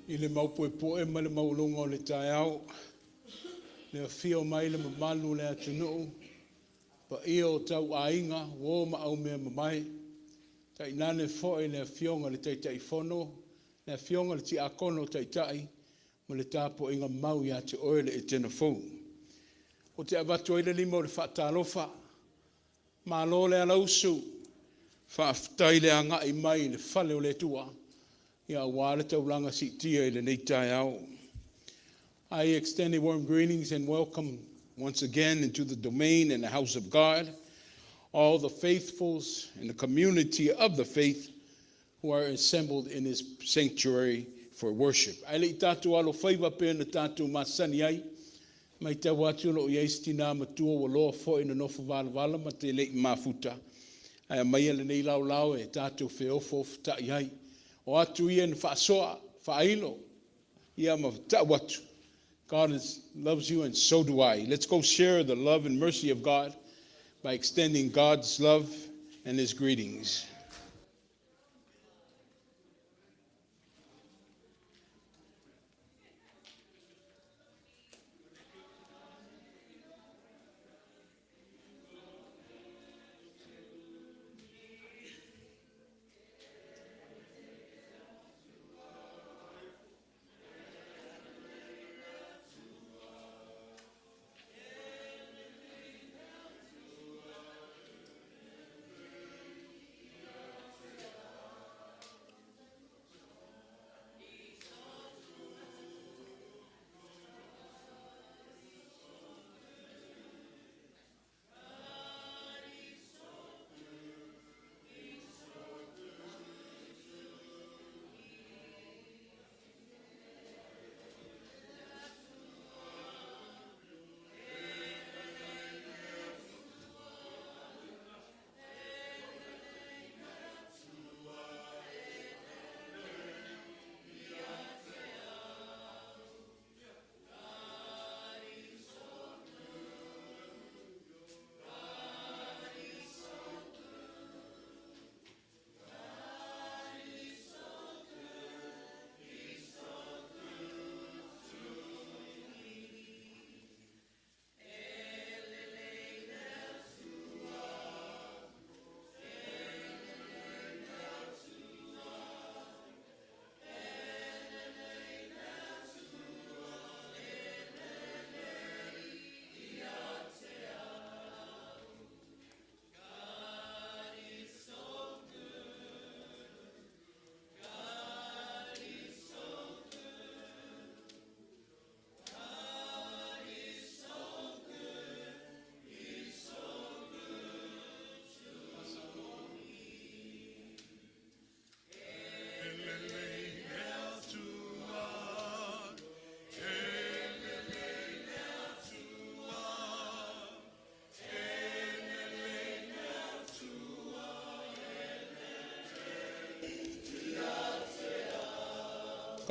I le maupuepue ma le maualuga o le taeao, le afio mai le mamalu o le atunuu, paia o tauaiga, uo ma aumeamamae, tainane foi le Afioga i le Taitaifono, le Afioga i le Tiakono Taitai ma le tapuaiga mau ia te oe le Etena Fou. Ou te avatu ai le lima o le faatalofa, malo le alausu, faafetai le agai mai i le fale o le Atua aua le taulaga siitia i lenei taeao. I extend a warm greetings and welcome once again into the domain and the house of God all the faithfuls and the community of the faith who are assembled in this sanctuary for worship. Ae le i tatou alofaiva pei ona tatou masani ai, matau atu o lo o i ai si tina matua ua loa foi ona nofo valavala ma te le i mafuta, ae aumaia lenei laolao e tatou feofoofotai ai. O atu ia na faasoa, faailo, ia ma tau atu, God loves you and so do I. Let's go share the love and mercy of God by extending God's love and His greetings.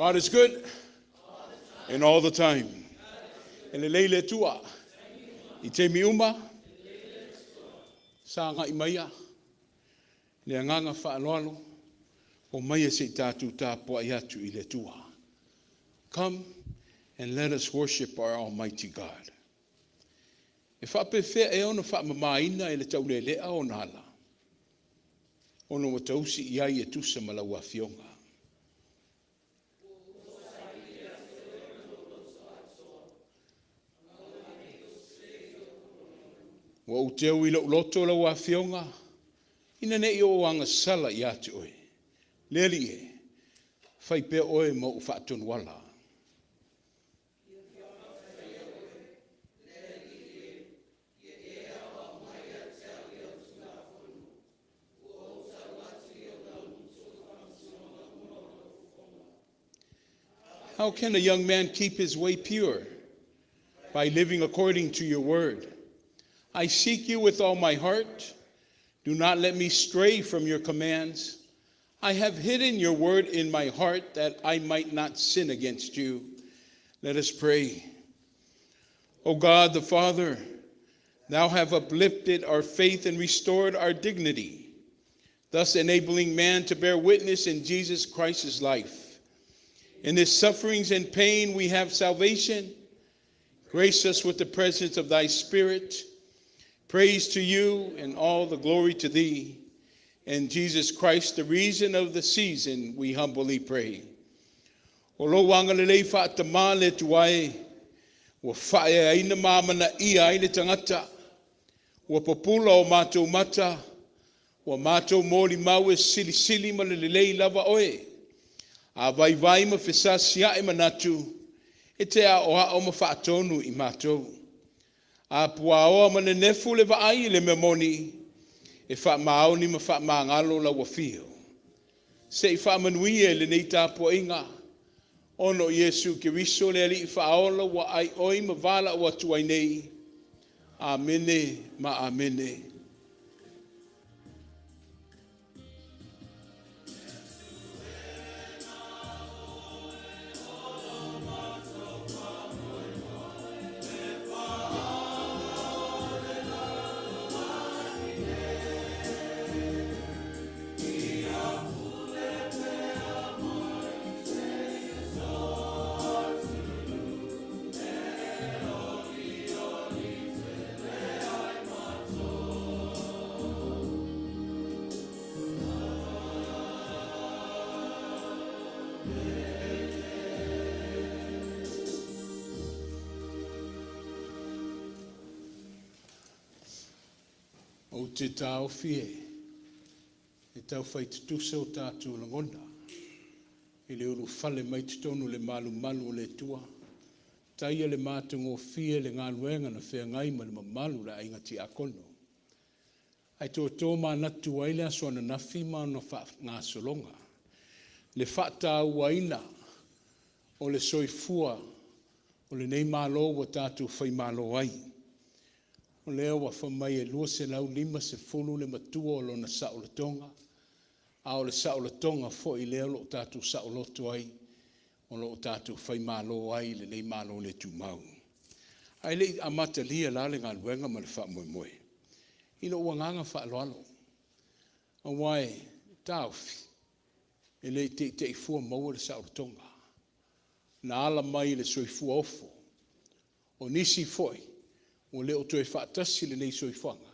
God is good and all the time. E lelei le Atua i taimi uma sa agai maia le agaga faaaloalo omaia se i tatou tapuai atu i le Atua. Come and let us worship our Almighty God. E faapefea ea ona faamamaina e le taulelea ona ala, ona ua tausi i ai e tusa ma lau afioga. Ua ou teu i lou loto lau afioga, ina ne i ou agasala ia te oe. Le Alii e, fai pea oe ma ou faatonuala. How can a young man keep his way pure? By living according to your word. I seek you with all my heart. Do not let me stray from your commands. I have hidden your word in my heart that I might not sin against you. Let us pray. O God the Father, thou have uplifted our faith and restored our dignity, thus enabling man to bear witness in Jesus Christ's life. In his sufferings and pain we have salvation. Grace us with the presence of thy Spirit. Praise to you and all the glory to thee. In Jesus Christ, the reason of the season, we humbly pray. O lou agalelei faatamā le Atua e, ua faaeaina ma amanaia ai le tagata, ua pupula o matou mata, ua matou molimau e silisili ma le lelei lava oe. A vaivai ma fesasiai manatu, e te aoao ma faatonu i matou. A puaoa ma nenefu le vaai i le mea moni, e faamaoni ma faamagalo lau afio. Se i faamanuia i lenei tapuaiga, ona o Iesu Keriso le Alii Faaola ua aioi ma valaau atu ai nei. Amene ma Amene. Ou te taofi e taufai tutusa o tatou lagona i le ulufale mai totonu o le malumalu o le Atua, taia le matagofie le galuega na feagai ma le mamalu o le aiga tiakono. Ae toe tomanatu ai le aso ananafi ma ona faagasologa, le faatauaina o le soifua o lenei Malo ua tatou faimalo ai. O lea ua fai mai e 250 le matua o lona saolotoga, a o le saolotoga foi lea o lo o tatou saoloto ai, o lo o tatou faimalo ai i lenei Malo le tumau. Ae le i amatalia la le galuega ma le faamoemoe, i lou agaga faaaloalo, aua e taofi, e le i teitei fua maua le saolotoga, na ala mai i le soifua ofo. O nisi foi ua le o toe faatasi i lenei soifuaga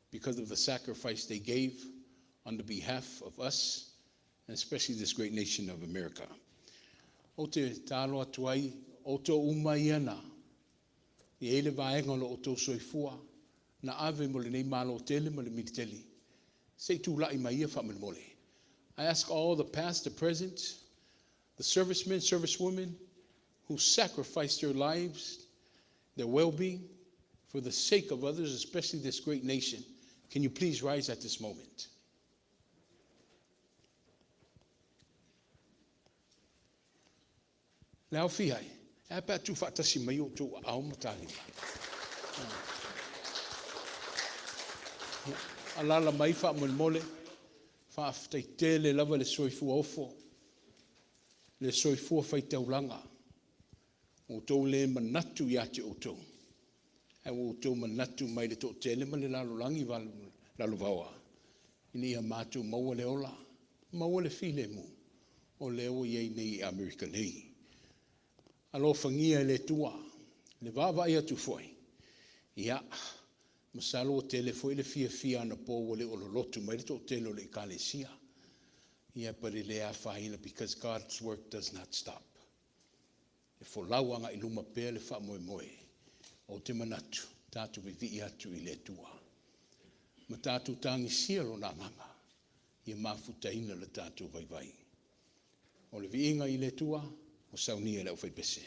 because of the sacrifice they gave on the behalf of us, and especially this great nation of America. Ou te tatalo atu ai, outou uma ia na i ai le vaega o lo outou soifua na ave mo lenei Malo tele ma le militeli, se i tulai mai ia faamolemole. I ask all the past, the present, the servicemen, servicewomen who sacrificed their lives, their well-being, for the sake of others, especially this great nation. Can you please rise at this moment? Le aofia ai, e a pe a tuufaatasi mai outou aao ma ta lima. Alaala mai faamolemole, faafetai tele lava le soifua ofo, le soifua faitaulaga, ua outou le manatu ia te outou, ae ua outou manatu mai le toatele ma le lalolagi lalovaoa, ina ia matou maua le ola, maua le filemu, o lea ua i ai nei i Amerika nei. Alofagia e le Atua le vaavaai atu foi, ia, masalo ua tele foi le fiafia anapo ua le o lolotu mai le toatele o le Ekalesia. Ia, but e le afaina because God's work does not stop. E folau agai luma pea le faamoemoe. Ou te manatu, tatou vivii atu i le Atua. Ma tatou tagisia lona agaga, ia mafutaina le tatou vaivai. O le viiga i le Atua, ua saunia e le aufaipese.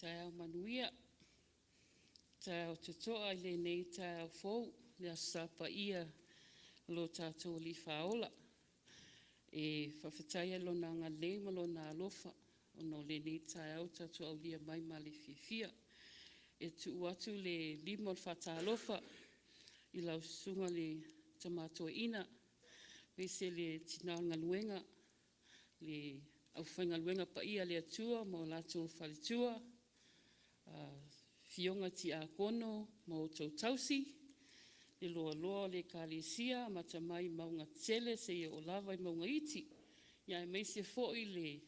Taeao manuia, taeao totoa i lenei taeao fou, le Aso Sa Paia o lo tatou Alii Faaola. E faafetaia Lona agalelei ma Lona alofa ona o lenei taeao ua tatou aulia mai ma le fiafia. E tuu atu le lima o le faatalofa i lau Susuga i le Tama Toeaina, aemaise le tina o le galuega, le aufaigaluega paia a le Atua ma o latou faletua, afioga i Tiakono ma outou tausi, le loaloa o le Ekalesia amata mai i mauga tetele seia oo lava i mauga iti, aemaise foi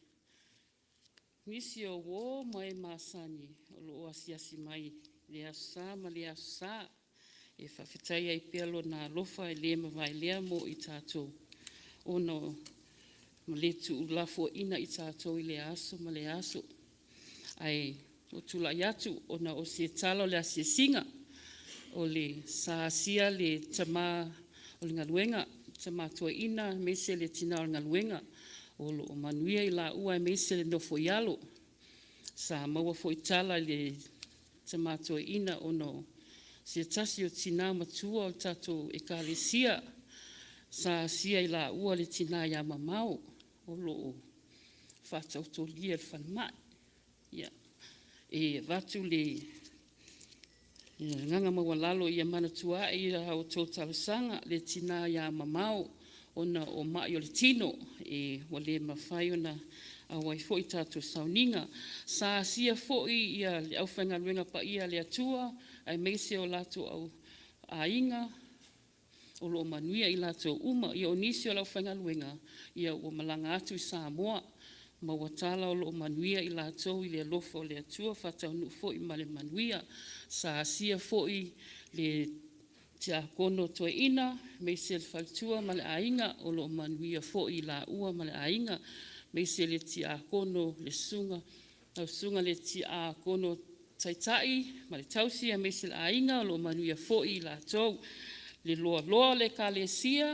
nisi o uo ma e masani o lo o asiasi mai i lea Aso Sa ma lea Aso Sa. E faafetaia ai pea Lona alofa e le mavae lea mo i tatou, ona ua le tuulafoaiina i tatou i lea aso ma lea aso. Ae ua ou tulai atu ona o se tala o le asiasiga, sa asia le tama o le galuega, le tama toeaina aemaise le tina o le galuega. O lo o manuia i laua aemaise le nofo i alo. Sa maua foi tala i le tama toeaina ona o se tasi o tina matua o le tatou Ekalesia sa asia e i laua le tina ia mamao o lo o faataotolia i le falemai. Ia, e avatu le agaga maualalo ia manatua ae i a outou talosaga le tina ia mamao ona o mai o le tino, ua le mafai ona auai foi i tatou sauniga. Sa asia foi le aufaigaluega paia a le Atua aemaise o latou aiga, o lo o manuia i latou uma. Ia o nisi o le aufaigaluega ua malaga atu i Samoa, maua tala o lo o manuia i latou i le alofa o le Atua, faataunuu foi ma le manuia. Sa asia foi le tiakono toeaina aemaise le faletua ma le aiga, o lo o manuia foi i laua ma le aiga, aemaise le tiakono, lau susuga i le tiakono taitai ma le tausi aemaise le aiga, o lo o manuia foi i latou. Le loaloa o le Ekalesia,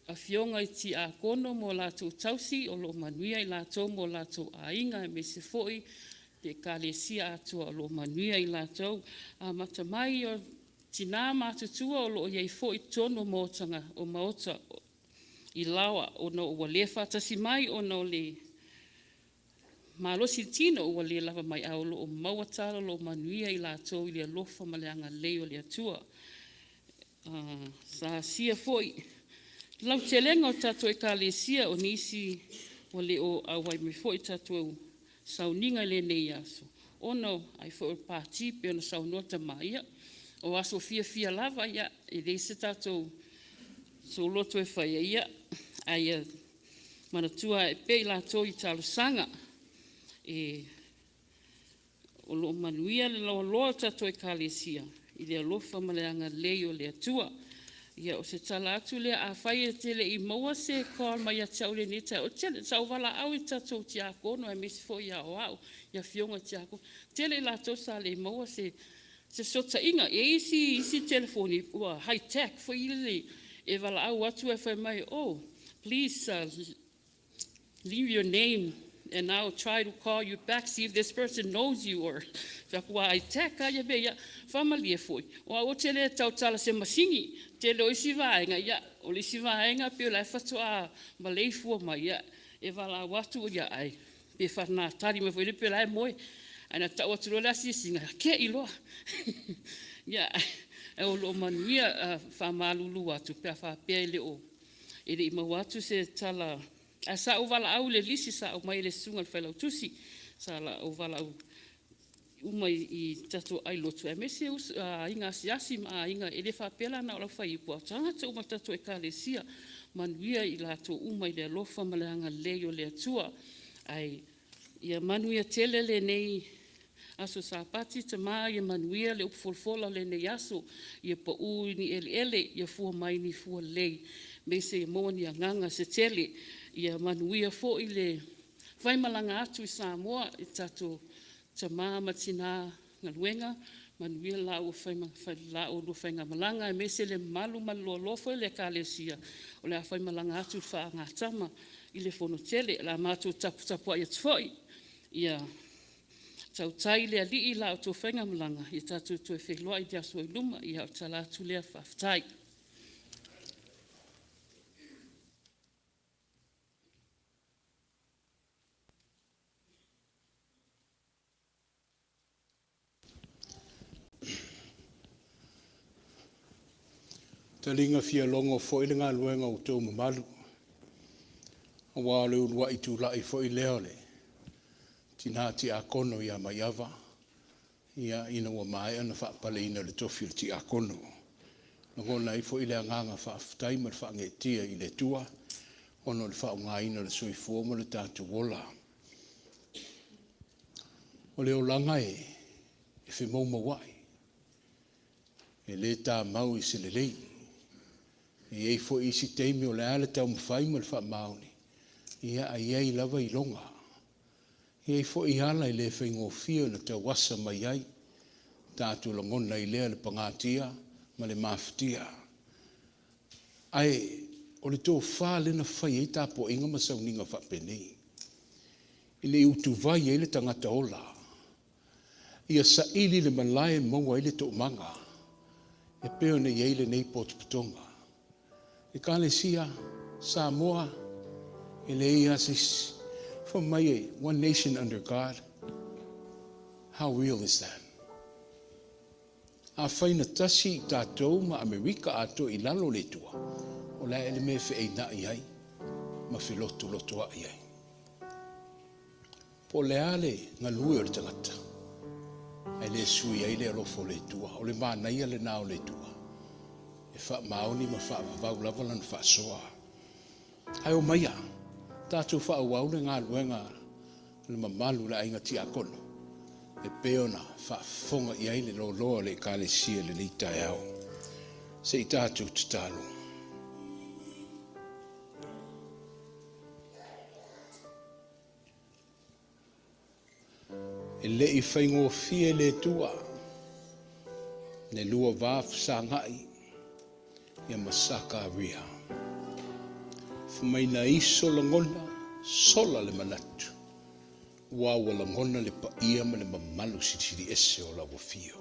afioga i tiakono ma latou tausi, o lo o manuia i latou ma o latou aiga, aemaise foi le Ekalesia atoa o lo o manuia i latou. Amata mai i tina matutua o lo o i ai foi i totonu o maota i laoa ona ua le faatasi mai ona o le malosi o le tino ua le lava mai, ae o lo o maua tala o lo o manuia i latou i le alofa ma le agalelei o le Atua. Sa asia foi le lautelega o le tatou Ekalesia, o nisi ua le auai mai foi i tatou sauniga i lenei aso ona ai foi o le Pati pei ona saunoa tama, ia o aso fiafia lava, e leai se tatou loto e faia, ae ia manatua ae pea i latou i talosaga. O lo o manuia le loaloa o le tatou Ekalesia i le alofa ma le agalelei o le Atua. Ia, o se tala atu lea. Afai e te le i maua se call mai ia te au i lenei taeao, sa ou valaau i tatou tiakono aemaise foi i aoao i afioga i tiakono, e tele i latou sa le maua se fesootaiga. E i ai isi telefoni ua high tech foi lele e valaau atu ae fai mai, “Oh, please leave your name and I'll try to call you back, see if this person knows you.” Ou fai atu, “Ua high tech lava ia mea ia.” Faamalie foi, o au ou te le tautala i se masini. Tele o isi vaega, ia o le isi vaega pei o la e faatoa maleifua mai, e valaau atu ae pe faatali mai foi lele pe o la e moe. Ae na tau atu loa le asiasiga, te i loa. Ia, ae o lo o manuia. E faamalulu atu pe a faapea e le i maua atu se tala, ae sa ou valaau i le lisi sa aumai e le susuga i le Failautusi. Sa ou valaau uma i tatou ailotu aemaise aiga asiasi ma aiga, e le faapea la na o le aufai-upu a o tagata uma o le tatou Ekalesia. Manuia i latou uma i le alofa ma le agalelei o le Atua. Ae ia manuia tele lenei aso Sapati. Tama ia manuia le upu folafola o lenei aso, ia pau i ni eleele, ia fua mai ni fua lelei, aemaise ia maua ni agaga se tele. Ia manuia foi le faimalaga atu i Samoa i le tatou tama ma tina galuega, manuia la oulua faigamalaga aemaise le mamalu ma le loaloa foi o le Ekalesia o le a faimalaga atu i le faagatama i le Fonotele. O le a matou taputapuai atu foi ia Tautai le Alii i la outou faigamalaga, ia tatou toe feiloai i le aso i luma. Ia o le tala atu lea, faafetai. Taliga fialogo foi le galuega a outou mamalu, aua o le uluai tulai foi lea o le tina tiakono ia Maiava ina ua maea ona faapaleina i le tofi o le tiakono. E lagona ai foi le agaga faafetai ma le faagaeetia i le Atua ona o le faaaogaina o le soifua ma lo tatou ola. O le olaga e femoumouai, e le tamau i se lelei. E i ai foi isi taimi o le a le taumafai ma le faamaoni, ae i ai lava iloga. E i ai foi ala e le faigofie ona tauasa mai ai, tatou lagona ai lea le pagatia ma le mafatia. Ae o le tofa lea na fai ai tapuaiga ma sauniga faapenei, ina ia utuvai ai le tagata ola, ia saili le malae e maua ai le toomaga e pei ona i ai lenei potopotoga. Ekalesia Samoa, e leai lava se isi. Fai mai, one nation under God, how real is that? Afai na tasi i tatou ma Amerika atoa i lalo o le Atua, o le a ea le mea e feainai ai ma felotolotoai ai? Po o le a le galue o le tagata, ae le sui ai le alofa o le Atua. O le manaia lena o le Atua, e faamaoni ma faavavau lava lana faasoa. Ae omaia, tatou faaauau le galuega a le mamalu o le aiga tiakono e pei ona faafofoga i ai le loaloa o le Ekalesia i lenei taeao. Se i tatou tatalo. E le i faigofie i le Atua le lua va fesagai ma Sakaria. Fai mai na iso lagona, sola le manatu, aua ua lagona le paia ma le mamalu silisili ese o lau afio.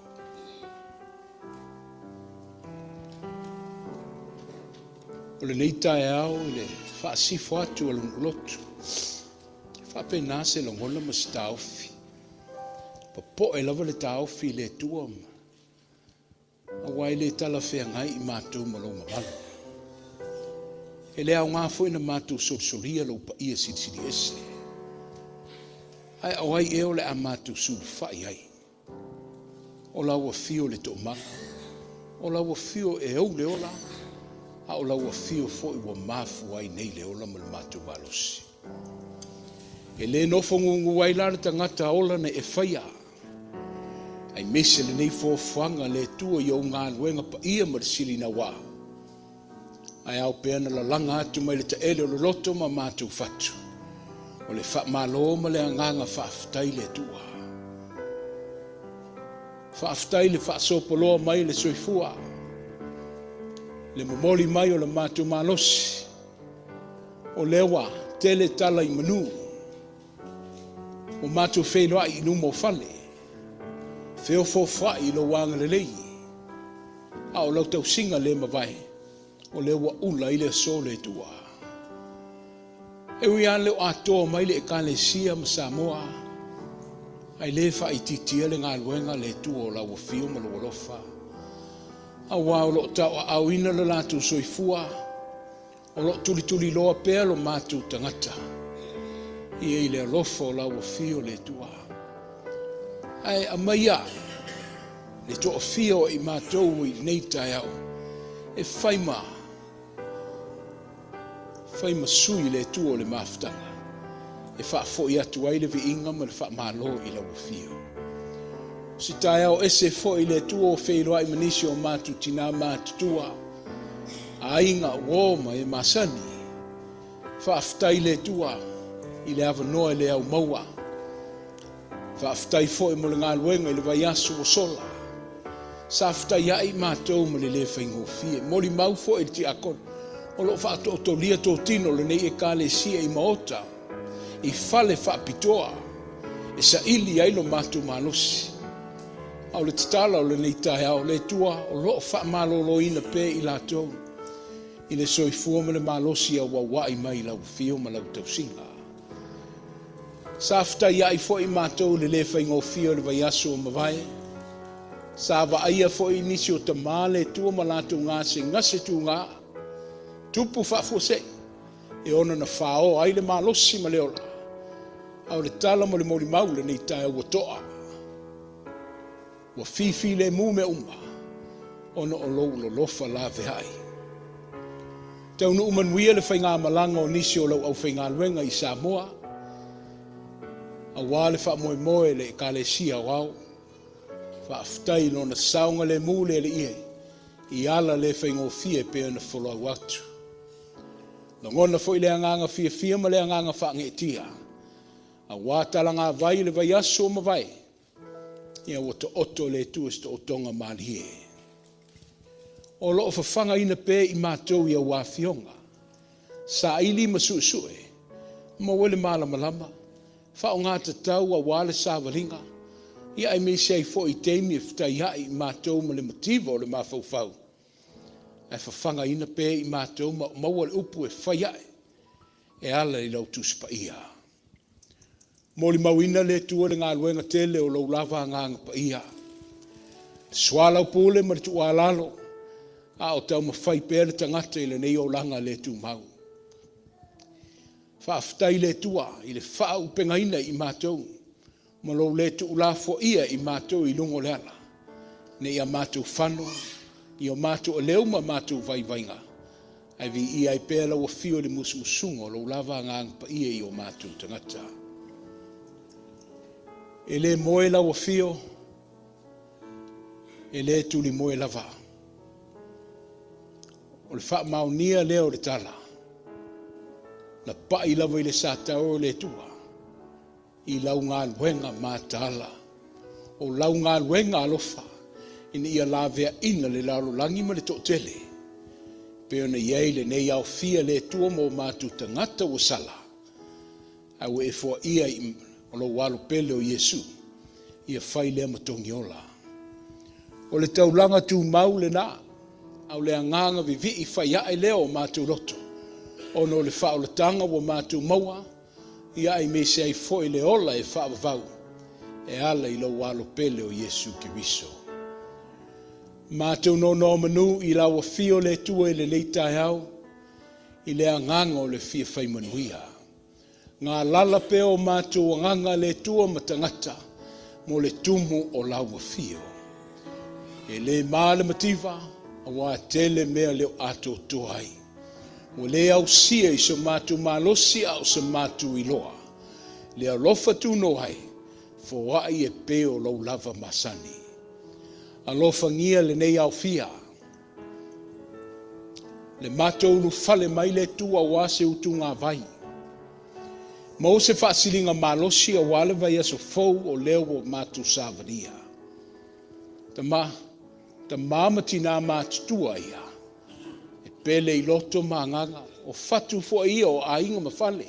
O lenei taeao i le faasifo atu a le lotu, e faapena se lagona ma se taofi. Popoe lava le taofi i le Atua, aua e le talafeagai i matou ma lou mamalu. E le aoga foi ona matou solisolia lou paia silisili ese. Ae o ai ea o le a matou sulufai i ai? O lau afio i le Toomaga, o lau afio e ou le ola, a o lau afio foi ua mafua ai nei le ola ma le matou malosi. E le nofo gugu ai la le tagata ola na e faia, aemaise lenei foafoaga a le Atua i ou galuega paia ma le silinauā, ae ao pea ona lalaga atu mai le taele o le loto ma matou fatu, o le faamalo ma le agaga faafetai i le Atua. Faafetai i le faasoapoloa mai o le soifua, le momoli mai o le matou malosi, o lea ua tele tala i manu, ua matou feiloai i luma o fale, feofoofoai i lou agalelei, a o lau tausiga le mavae, o lea ua ula ai le aso o le Atua. E ui lava le o atoa mai le Ekalesia ma Samoa, ae le faaitiitia le galuega a le Atua o lau afio ma lou alofa, aua o lo o tauaaoina lo latou soifua, o lo o tulituliloa pea lo matou tagata ia i le alofa o lau afio le Atua. Ae aumaia le toafia o i matou i lenei taeao e fai ma sui i le Atua o le mafutaga e faafoi atu ai le viiga ma le faamalo i lau afio. O se taeao ese foi le Atua ua feiloai ma nisi o matou tina matutua, aiga, uo ma e masani. Faafetai i le Atua i le avanoa i le au maua. Faafetai foi mo le galuega i le vaiaso ua sola. Sa fetaiai matou ma le le faigofie. E molimau foi le tiakono o lo o faatootolia totino o lenei Ekalesia i maota, i fale faapitoa. e saili ai lo matou malosi. A o le tatalo o lenei taeao, le Atua o lo o faamaloloina pea i latou i le soifua ma le malosi e auauai mai i lau afio ma lau tausiga. Sa fetaiai foi matou i le le faigofie o le vaiaso ua mavae, sa vaaia foi nisi o tama le Atua ma latou gasegase tuga, tupu faafuasei, e ono na faoa ai le malosi ma le ola. A o le tala ma le molimau i lenei taeao ua to'a, ua fifilemu mea uma ona o lou alofa laveai. Taunuu manuia le faigamalaga o nisi o lau aufaigaluega i Samoa aua le faamoemoe i le Ekalesia Aoao. Faafetai i lona saogalemu le Alii e i ala le faigofie e pei ona folau atu. Lagona foi le agaga fiafia ma le agaga faageetia aua talagavai i le vaiaso ua mavae, ia ua taoto e le Atua i se taotoga malie. O lo o fafagaina pea i matou i a Afioga, saili ma suesue, maua ai le malamalama, faaaoga tatau aua le savaliga, ia aemaise ai foi i taimi e fetaiai matou ma le mativa o le mafaufau, ae fafagaina pea i matou ma maua le upu e fai ae e ala i lau Tusi Paia. Molimauina le Atua i le galuega tele o lou lava Agaga Paia, le soalaupule ma le tuualalo a o taumafai pea le tagata i lenei olaga le tumau. Faafetai i le Atua i le faaauupegaina i matou ma lou le tuulafoaia i matou i luga o le ala, ne i a matou fano i o matou aleu ma matou vaivaiga, ae viia ai pea lau afio i le musumusuga o lou lava Agaga Paia i o matou tagata. E le moe lau afio, e le tulimoe lava. O le faamaonia lea o le tala, na pai lava i le sataoa e le Atua i lau galuega mataala, o lau galuega alofa ina ia laveaina le lalolagi ma le toatele, e pei ona i ai lenei aofia le Atua ma o matou tagata ua sala, ae ua e foaia i lou Alo pele o Iesu, ia fai lea ma togiola. O le taulaga tumau lena, a o le agaga vivii fai ae lea o matou loto, ona o le faaolataga ua matou maua, ia aemaise ai foi le ola e faavavau e ala i lou Alo pele o Iesu Keriso. Matou nonomanu i lau afio le Atua i lenei taeao i le agaga o le fia fai manuia. Galala pea o matou agaga le Atua ma tagata mo le tumu o lau afio. E le ma le mativa, aua e tele mea le o atoatoa ai. Ua le ausia i so matou malosi a o se matou iloa le alofa tunoa e foai e pei o lou lava masani. Alofagia lenei aofia, le matou ulufale mai le Atua aua se utugavai, maua se faasiligamalosi aua le vaiaso fou o lea ua matou savalia. Tama, tama ma tina matutua ia, e pele i loto ma agaga, o fatu foi ia o aiga ma fale,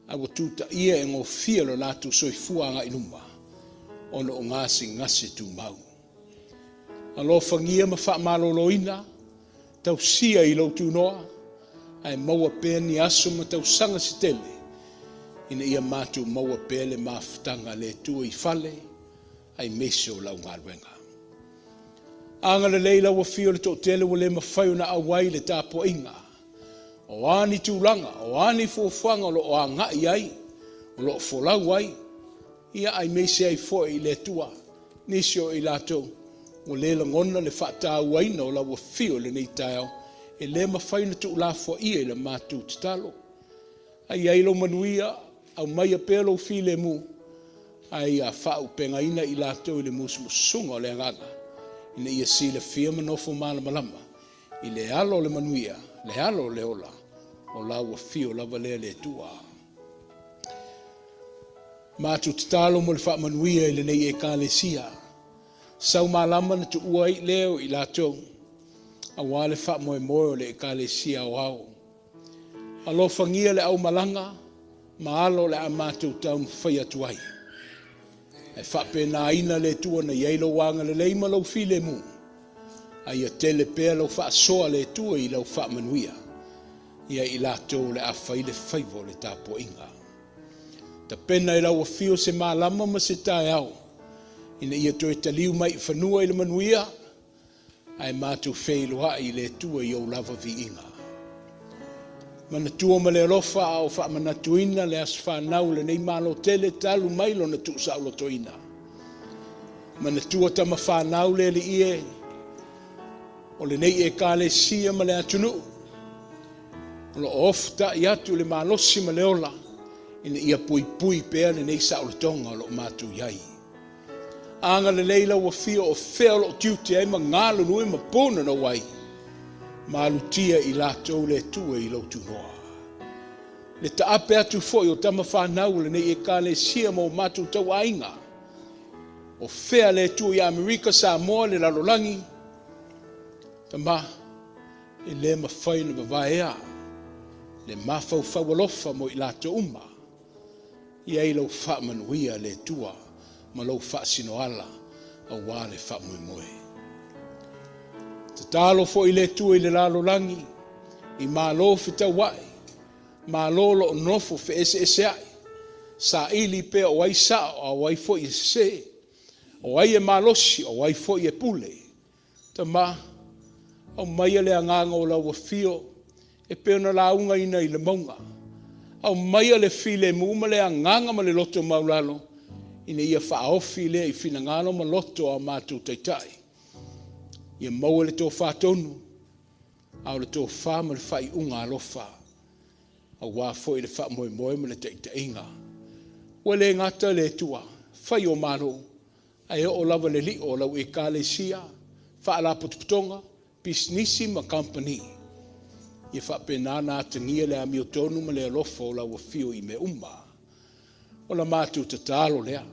ae ua tutaia e gofie lo latou soifua agai i luma ona o gasegase tumau. Alofagia ma faamaloloina, tausia i lou tunoa, ae maua pea ni aso ma tausaga se tele ina ia matou maua pea le mafutaga a le Atua i fale aemaise o lau galuega. Agalelei lau Afio i le toatele ua le mafai ona auai i le tapuaiga, o a ni tulaga, o a ni fuafuaga o lo o agai i ai, o lo o folau ai, ia aemaise ai foi le Atua nisi o i latou ua le lagona le faatauaina o lau afio i lenei taeao, e le mafai ona tuulafoaia i la matou tatalo. Ae i ai lou manuia, aumaia pea lou filemu, a ia faaauupegaina i latou i le musumusuga o le Agaga, ina ia silafia ma nofo malamalama i le ala o le manuia, le ala o le ola, o lau afio lava lea le Atua. Matou tatalo mo le faamanuia i lenei Ekalesia, sau malama na tuua ai lea o i latou aua le faamoemoe o le Ekalesia Aoao. Alofagia le aumalaga. ma alo o le a matou taumafai atu ai. Ae faapenaina le Atua na i ai lou agalelei ma lou filemu, a ia tele pea lau faasoa le Atua i lau faamanuia ia i latou o le a fai le faiva o le tapuaiga. Tapena i lau afio se malama ma se taeao, ina ia toe taliu mai i fanua i le manuia, ae matou feiloai i le Atua i ou lava viiga. Manatua ma le alofa a o faamanatuina le aso fanau o lenei Malo tele talu mai lona tuusaolotoina. Manatua tama fanau le Alii e, o lenei Ekalesia ma le atunuu, o lo o ofotai atu i le malosi ma le ola ina ia puipui pea lenei saolotoga o lo o matou i ai. Agalelei lau Afio o fea o lo o tiute ai ma galulue ma punonou ai, malutia i latou le Atua i lou tunoa. Le taape atu foi o tama fanau o lenei Ekalesia ma o matou tauaiga, o fea le Atua i Amerika, Samoa, le lalolagi, Tama, e le mafai ona vavaea le mafaufau alofa mo i latou uma. I ai lau faamanuia le Atua ma lou faasinoala aua le faamoemoe. Tatalo foi le Atua i le lalolagi, i malo fetauai, malo o lo o nonofo feeseeseai, saili pea o ai sao a o ai foi e sese, o ai e malosi a o ai foi e pule. Tama, aumaia le agaga o lau afio e pei ona laugaina i le mauga. Aumaia le filemu ma le agaga ma le loto maualalo ina ia faaofi lea i finagalo ma loto o a matou taitai. Ia maua le tofa tonu, a o le tofa ma le faaiuga alofa aua foi le faamoemoe ma le taitaiga. Ua le gata le Atua, fai o Malo, ae oo lava i le lio o lau Ekalesia, Faalapotopotoga, Pisinisi ma Kamupani, ia faapena ona atagia le amiotonu ma le alofa o lau afio i mea uma. O la matou tatalo lea,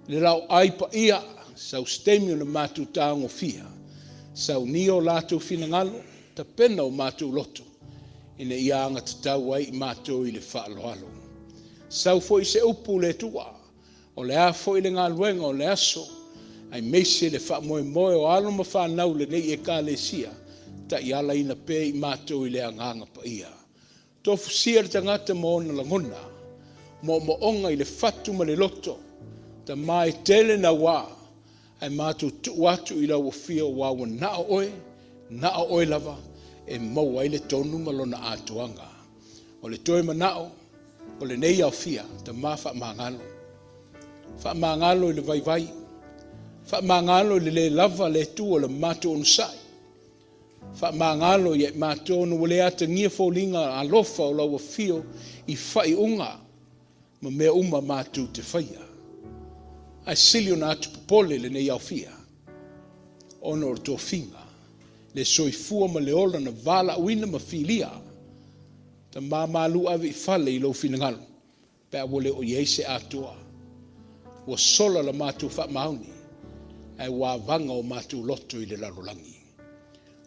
le laoai paia, sau se taimi ona matou tagofia, saunia o latou finagalo, tapena o matou loto, ina ia agatatau ai i matou i le faaaloalo. Sau foi se upu le Atua, o le a foi le galuega o le aso, aemaise le faamoemoe o alo ma fanau o lenei Ekalesia, taialaina pea i matou i le Agaga Paia. Tofusia le tagata ma ona lagona, moomooga i le fatu ma le loto, Tama e tele naua, ae matou tuu atu i lau Afio aua ua na o Oe, na o Oe lava e maua ai le tonu ma lona atoaga. O le toe manao o lenei aofia, Tama faamagalo, faamagalo i le vaivai, faamagalo i le le lava le Atua o le matou onosai, faamagalo ia i matou ona ua le atagia foliga alofa o lau afio i faaiuga ma mea uma matou te faia. Ae sili ona atu popole lenei aofia ona o le tofiga, le soifua ma le ola na valaauina ma filia. Tama malu ave i fale i lou finagalo pe a ua le o i ai se atoa. Ua sola la matou faamaoni, ae ua avaga o matou loto i le lalolagi.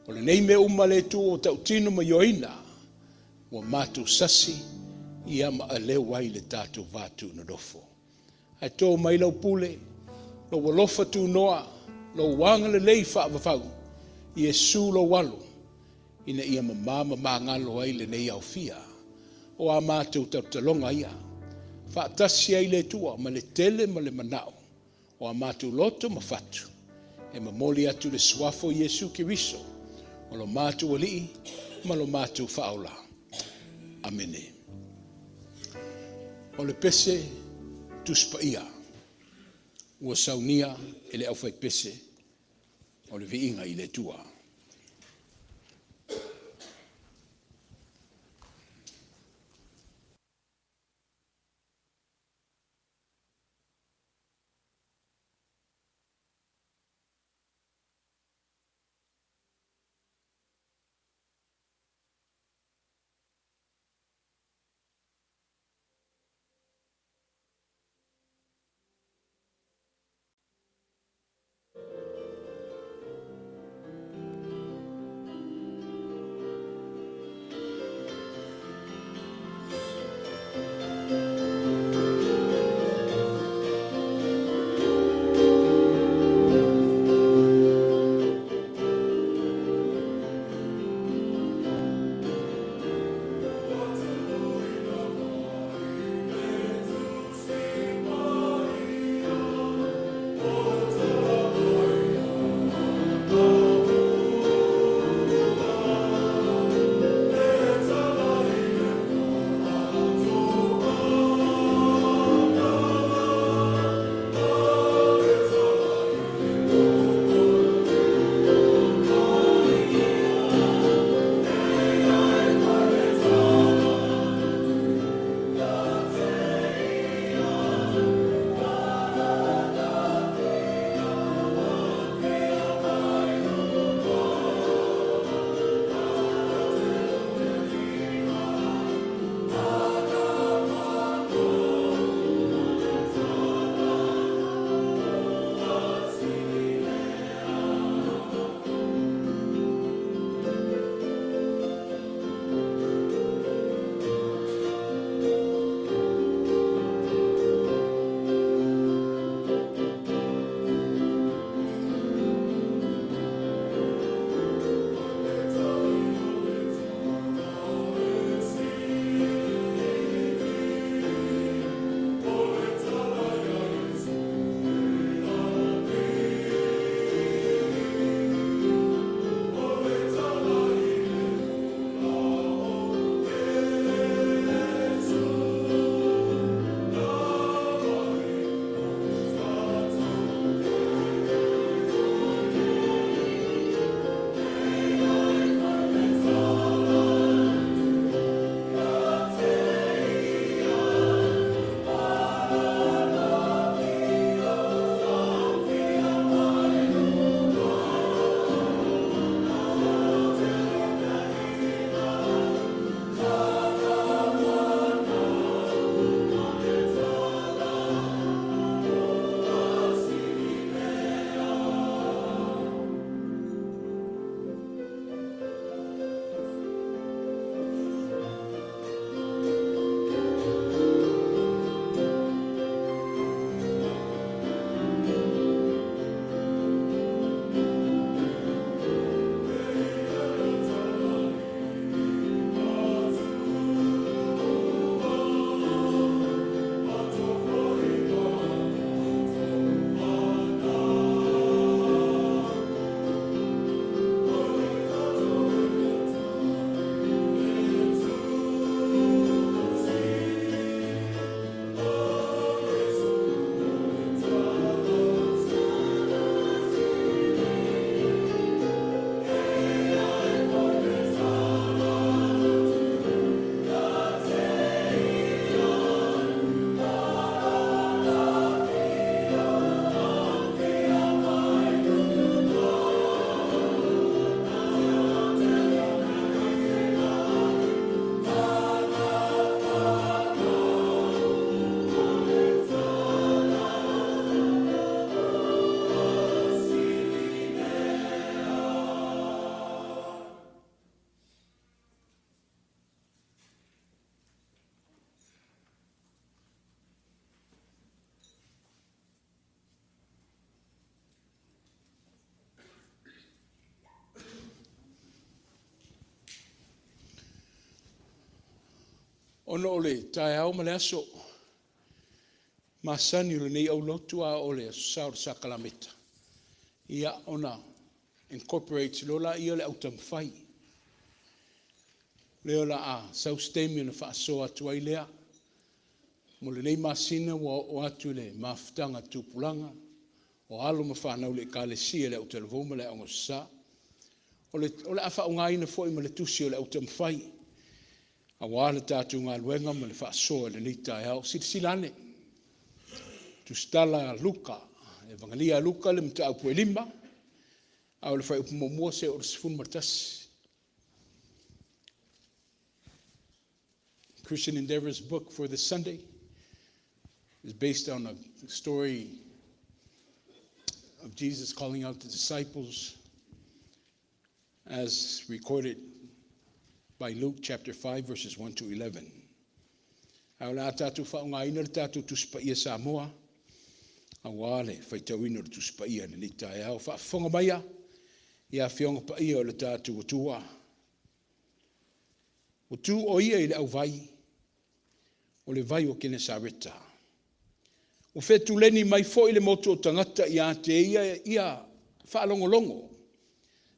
O lenei mea uma le Atua ua tautino ma ioeina, ua matou sasi ia ma aleu ai le tatou va tuunonofo. Ae to mai lau pule, lou alofa tunoa, lou agalelei faavavau, Iesu lou Alo, ina ia mama ma magalo ai lenei aofia. O a matou talotaloga ia, faatasi ai le Atua ma le tele ma le manao o a matou loto ma fatu, e momoli atu le Suafa o Iesu Keriso, o lo matou Alii ma lo matou Faaola. Amene. O le pese Tusi Paia ua saunia e le aufaipese o le Viiga i le Atua. Ona o le taeao ma le aso masani o lenei aulotu a o le Aso Sa o le Sakalameta, ia ona incorporate loa lea o le autaumafai. Lea o le a sau se taimi ona faasoa atu ai lea. Mo lenei masina ua oo atu i le mafutaga a tupulaga, o alo ma fanau a le Ekalesia i le Autalavou ma le Aoga Aso Sa. O le a faaaogaina foi ma le tusi o le autaumafai aua le tatou galuega ma le faasoa i lenei taeao. Silasila ane, Tusitala a Luka, Evangeli a Luka le mataupu e 5, a o le fuaiupu 1 seia oo i le 11. Christian Endeavor's book for this Sunday is based on a story of Jesus calling out the disciples as recorded by Luke chapter 5 verses 1 to 11. A o le a tatou faaaogaina le tatou Tusi Paia Samoa aua le faitauina o le Tusi Paia i lenei taeao. Faafofoga maia i Afioga Paia o le tatou Atua. Ua tu o ia i le auvai, o le vai o Kenesareta. Ua fetuleni mai foi le motu o tagata ia te ia, ia faalogologo,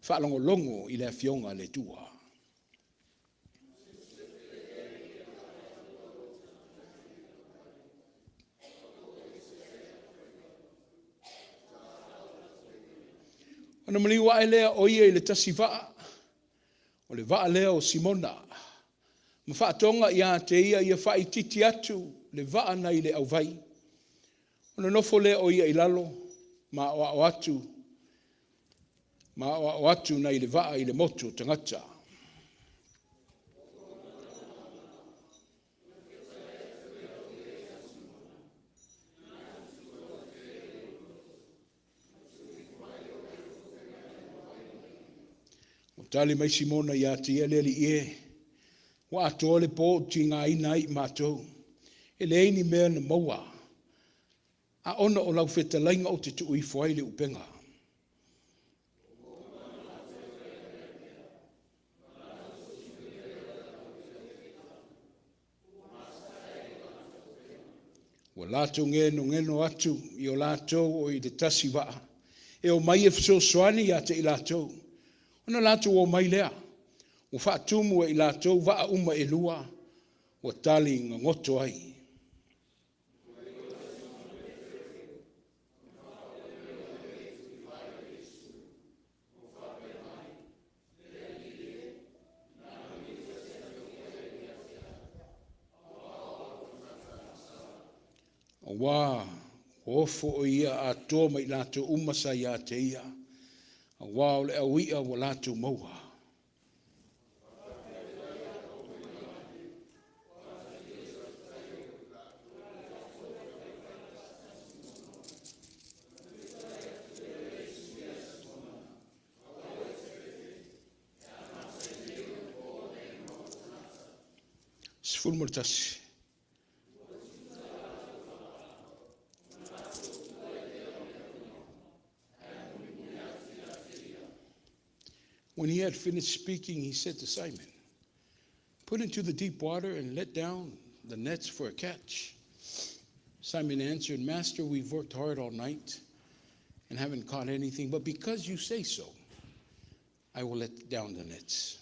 faalogologo i le Afioga a le Atua. Ona maliu ae lea o ia i le tasi vaa, o le vaa lea o Simona, ma faatoga ia te ia ia faaitiiti atu le vaa nai le auvai. Ona nofo lea o ia i lalo ma aoao atu nai le vaa i le motu o tagata. Ua tali mai Simona ia te ia, “Le Alii e, ua atoa le po o tigaina ai i matou, e leai ni mea na maua, a ona o lau fetalaiga ou te tuu ifo ai le upega.” Ua latou genogeno atu i o latou o i le tasi vaa, e omai e fesoasoani ia te i latou. Ona latou omai lea, ua faatumu e i latou vaa uma e lua, ua tali gagoto ai. Auā ua ofo o ia atoa ma i latou uma sa ia te ia, auā o le au i'a ua latou maua. 11. When he had finished speaking, he said to Simon, "Put into the deep water and let down the nets for a catch." Simon answered, "Master, we've worked hard all night and haven't caught anything, but because you say so, I will let down the nets."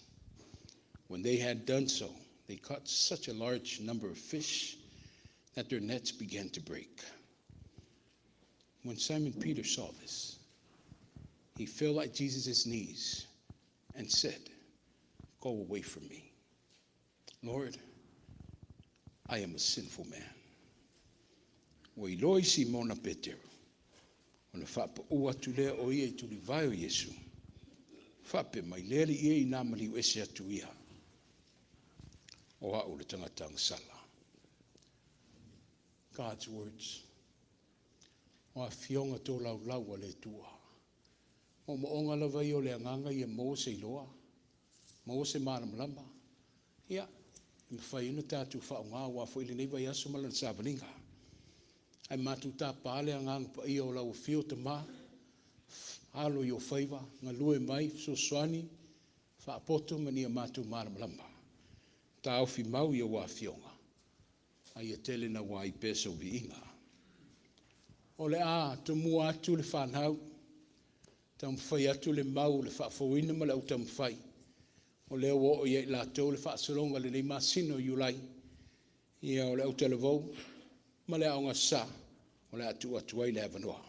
When they had done so, they caught such a large number of fish that their nets began to break. When Simon Peter saw this, he fell at Jesus' knees and said, "Go away from me, Lord, I am a sinful man." Ua iloa i Simona Petero, ona faapau atu lea o ia i tulivae o Iesu, faapea mai, “Le Alii e, ina maliu ese atu ia, o au le tagata agasala.” God's words. O afioga tolaulau a le Atua. O moonga lava ia o le agaga ia maua se iloa, maua se malamalama. Ia, e mafai ona tatou faaaoga aua foi lenei vaiaso ma lana savaliga. Ae matou tapa le Agaga Paia o lau afio Tama, alo i o faiva, galue mai, fesoasoani, faapoto ma ia matou malamalama. Taofi mau i ua afioga. A ia tele naua ai pea sou viiga. O le a tomua atu le fanau, taumafai atu le mau, le faafouina ma le autaumafai. O lea ua oo ia i latou le faasologa i lenei masina o Iulai, ia o le autalavou ma le Aoga Sa, o le a tuu atu ai le avanoa.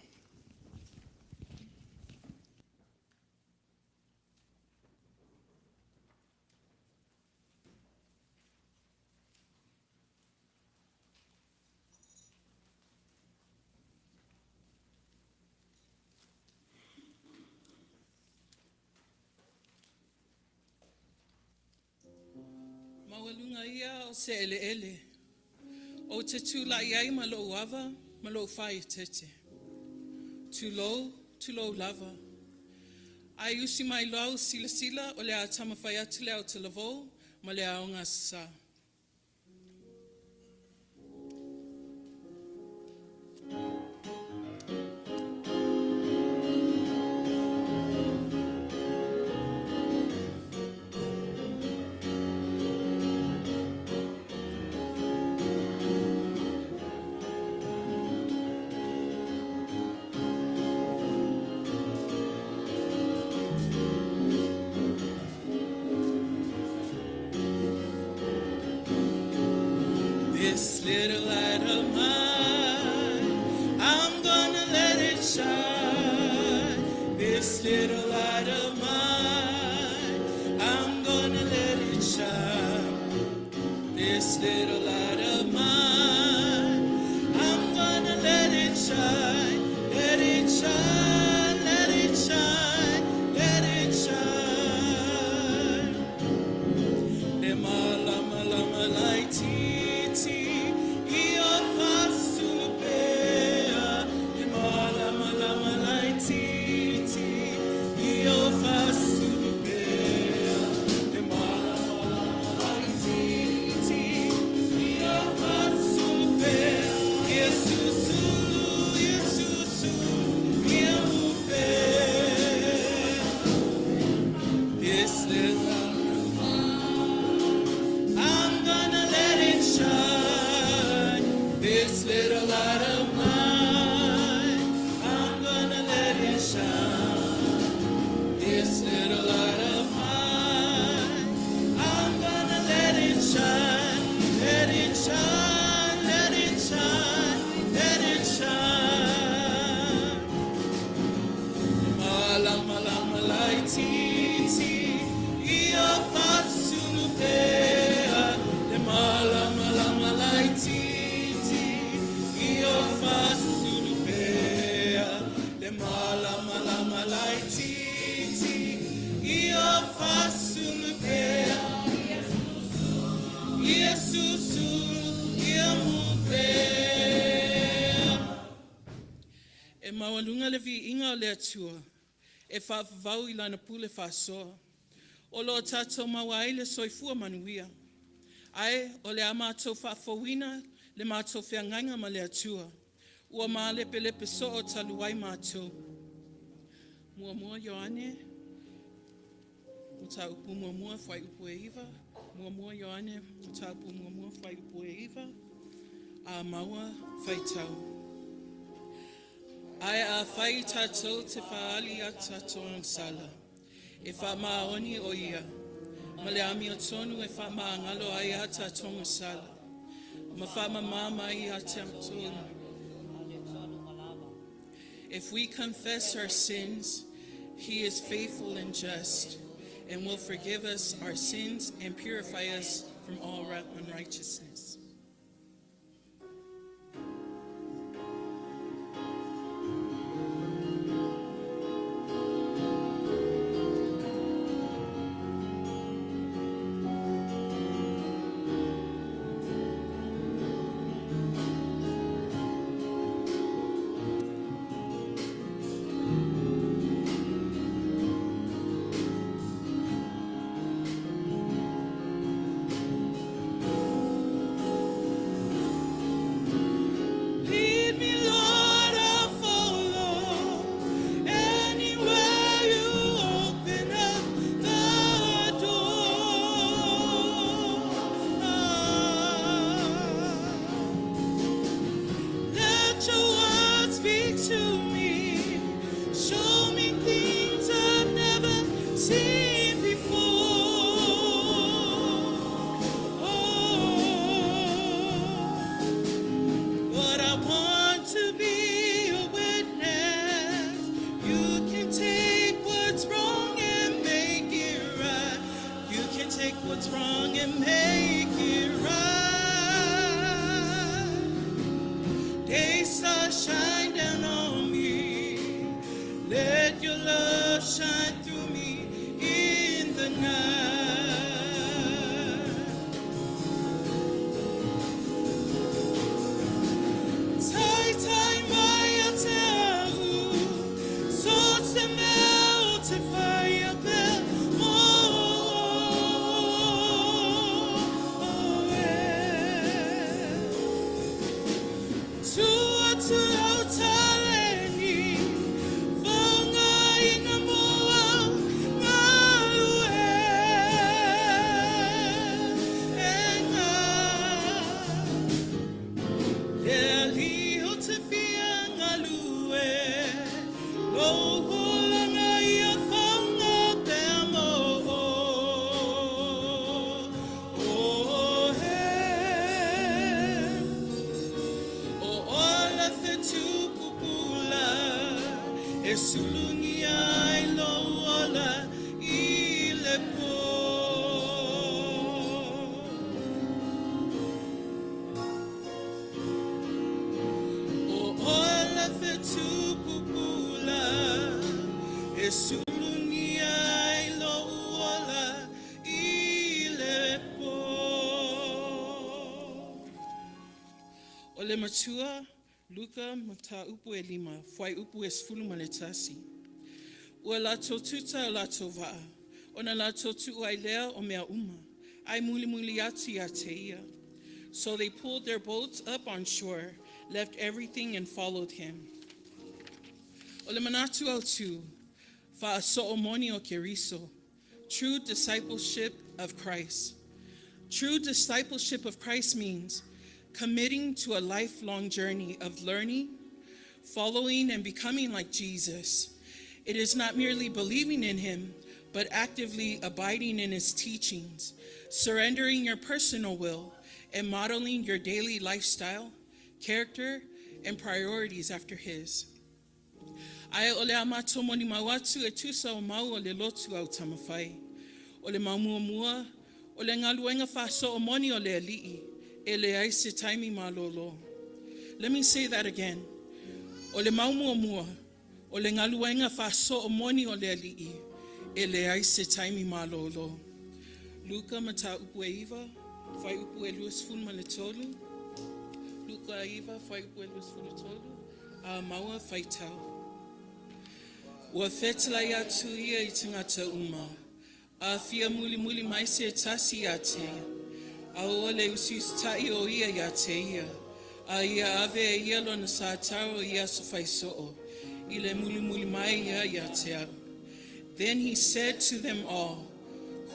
Maualuga ia o se eleele ou te tulai ai ma lou ava ma lou faaeteete. Tulou, tulou lava. Ae usi mai lau silasila o le a taumafai atu le autalavou ma le Aoga Sa. This little light of mine, I'm gonna let it shine. This little light of mine, I'm gonna let it shine. This little light of mine, I'm gonna let it shine. Let it shine, let it shine, let it shine. Le malama lama lai titi i o fasulupea. Le malama lama lai titi i o fasulupea. Le malama lama lai titi i o fasulupea. Yesusu, Yesusu, ia mupea. This little light of mine, I'm gonna let it shine. This little light of mine, I'm gonna let it shine. This little light of mine, I'm gonna let it shine. Let it shine, let it shine, let it shine. Malama lama lai titi ia fasulupea. Le malama lama lai titi ia fasulupea. Le malama lama lai titi ia fasulupea. Yesusu ia mupea. E maualuga le viiga o le Atua e faavavau i Lana pule faasoa. O lo o tatou maua ai le soifua manuia. Ae o le a matou faafouina le matou feagaiga ma le Atua. Ua malepelepe soo talu ai matou. Muamua Ioane, Mataupu muamua, fuaiupu e 9. Muamua Ioane, Mataupu muamua, fuaiupu e 9. A maua faitau. Ae afai tatou te faaali a tatou agasala, e faamaoni o ia, ma le amiotonu e faamagalo ai a tatou agasala, ma faamama mai ia tatou. If we confess our sins, he is faithful and just, and will forgive us our sins and purify us from all unrighteousness. star shine down on me. Let your love shine through me in the night. Tai mai ia te au, so te mea o te whai a pea mō oe. Tu atu au taleni, whaonga i ngā moa ngaru e, e ngā. Le ali o te fia ngalue, lou hulanga ia whaonga pea mō oe. O ola whetū pupula, e sulungia ai lou ola i le pō. O ola whetū pupula, e sulungia ai lou ola i le pō. O le Matua, Luka, mataupu e lima, fuaiupu e 11. Ua latou tuta o latou vaa, ona latou tuu ai lea o mea uma, ae mulimuli atu ia te ia. So they pulled their boats up on shore, left everything and followed him. O le manatu autu, faasoomoni o Keriso, true discipleship of Christ. True discipleship of Christ means committing to a lifelong journey of learning, following, and becoming like Jesus. It is not merely believing in him, but actively abiding in his teachings, surrendering your personal will, and modeling your daily lifestyle, character, and priorities after his. Ae o le a matou molimau atu e tusa o mau o le lotu au Tamawhai. O le mau muamua, o le galuega faasoo moni o le Alii, e leai se taimi malolo. Let me say that again. O le mau muamua, o le galuega faasoo moni o le Alii, e leai se taimi malolo. Luka mataupu e 9, fuaiupu e 23. Luka 9, fuaiupu e 23, a maua faitau. Ua fetalai atu ia i tagata uma, a fia mulimuli mai se tasi ia te ia, a ua le usiusitai o ia ia te ia, a ia ave e ia lona sataro i aso faisoo, i le mulimuli mai ia ia te au. Then he said to them all,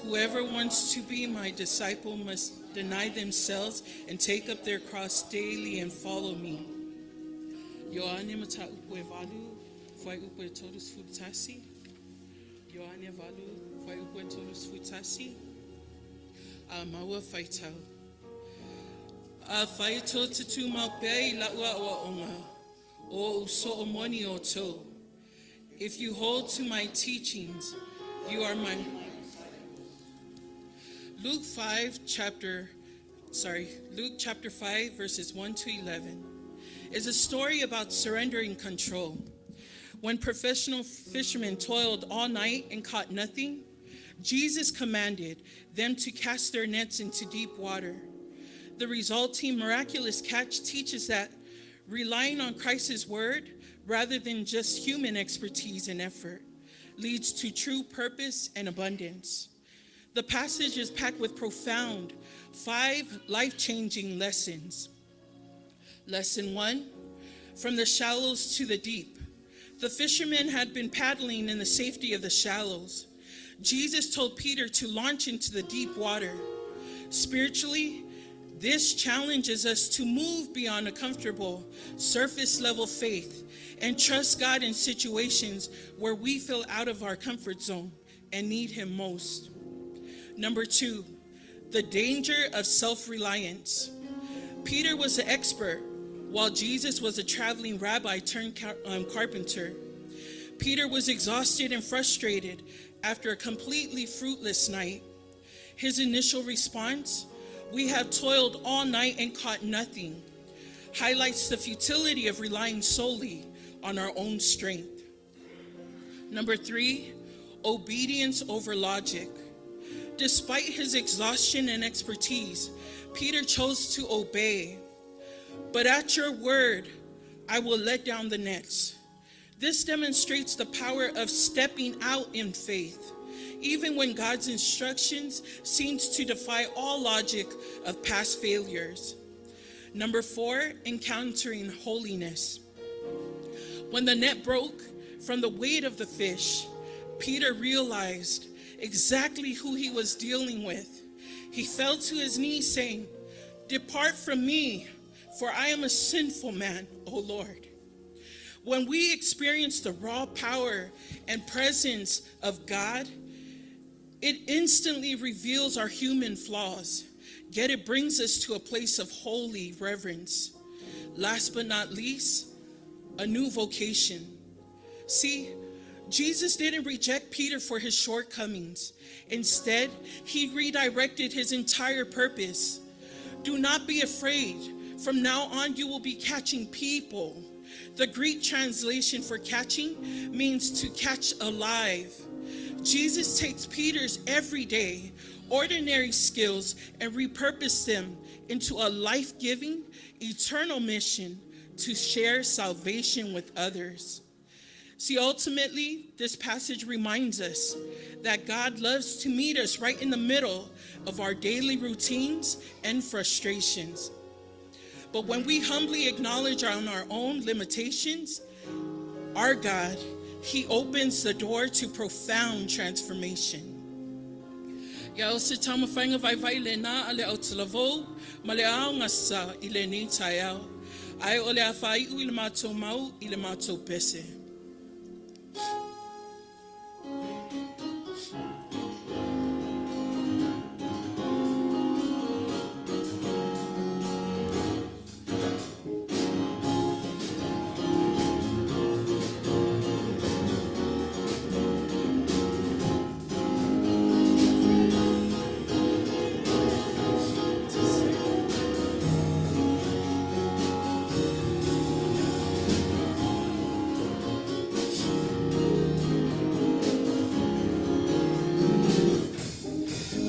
Whoever wants to be my disciple must deny themselves and take up their cross daily and follow me. Ioane mataupu e 8, fuaiupu e 31. Ioane 8, fuaiupu e 31. A maua faitau. Afai tou te tumau pea i lau aoaoga, o ou soo moni outou. If you hold to my teachings, you are my Luke 5 chapter sorry, Luke chapter 5 verses 1 to 11 is a story about surrendering control. When professional fishermen toiled all night and caught nothing, Jesus commanded them to cast their nets into deep water. The resulting miraculous catch teaches that relying on Christ's word rather than just human expertise and effort leads to true purpose and abundance. The passage is packed with profound, five life changing lessons. Lesson one, from the shallows to the deep. The fishermen had been paddling in the safety of the shallows. Jesus told Peter to launch into the deep water. Spiritually, this challenges us to move beyond a comfortable, surface level faith and trust God in situations where we feel out of our comfort zone and need Him most. Number two, the danger of self reliance. Peter was an expert, while Jesus was a traveling rabbi turned carpenter. Peter was exhausted and frustrated after a completely fruitless night. His initial response, We have toiled all night and caught nothing. highlights the futility of relying solely on our own strength. Number three, obedience over logic. Despite his exhaustion and expertise, Peter chose to obey. But at your word, I will let down the nets. This demonstrates the power of stepping out in faith, even when God's instructions seems to defy all logic of past failures. Number four, encountering holiness. When the net broke from the weight of the fish, Peter realized exactly who he was dealing with. He fell to his knees, saying, "Depart from me, for I am a sinful man, O Lord." When we experience the raw power and presence of God, it instantly reveals our human flaws, yet it brings us to a place of holy reverence. Last but not least, a new vocation. See, Jesus didn't reject Peter for his shortcomings. Instead, he redirected his entire purpose. Do not be afraid. From now on, you will be catching people. The Greek translation for catching means to catch alive. Jesus takes Peter's everyday, ordinary skills and repurposes them into a life giving, eternal mission to share salvation with others. See, ultimately, this passage reminds us that God loves to meet us right in the middle of our daily routines and frustrations. But when we humbly acknowledge on our own limitations, our God, He opens the door to profound transformation. Ia o se taumafaiga vaivai lenā a le au talavou ma le aogasa i lenei taeao. Ae o le a faaiu i le matou mau i le matou pese.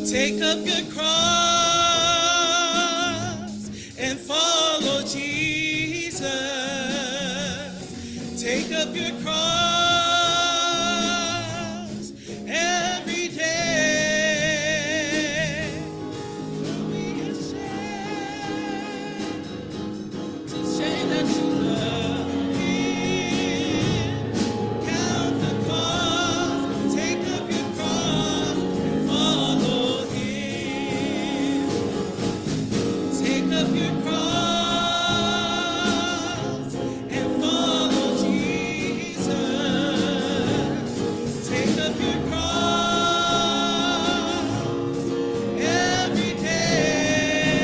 Take up your cross and follow Jesus. Take up your cross every day. Don't be ashamed to say that you love Him. Count the cost, take up your cross and follow Him. Take up your cross and follow Jesus. Take up your cross every day.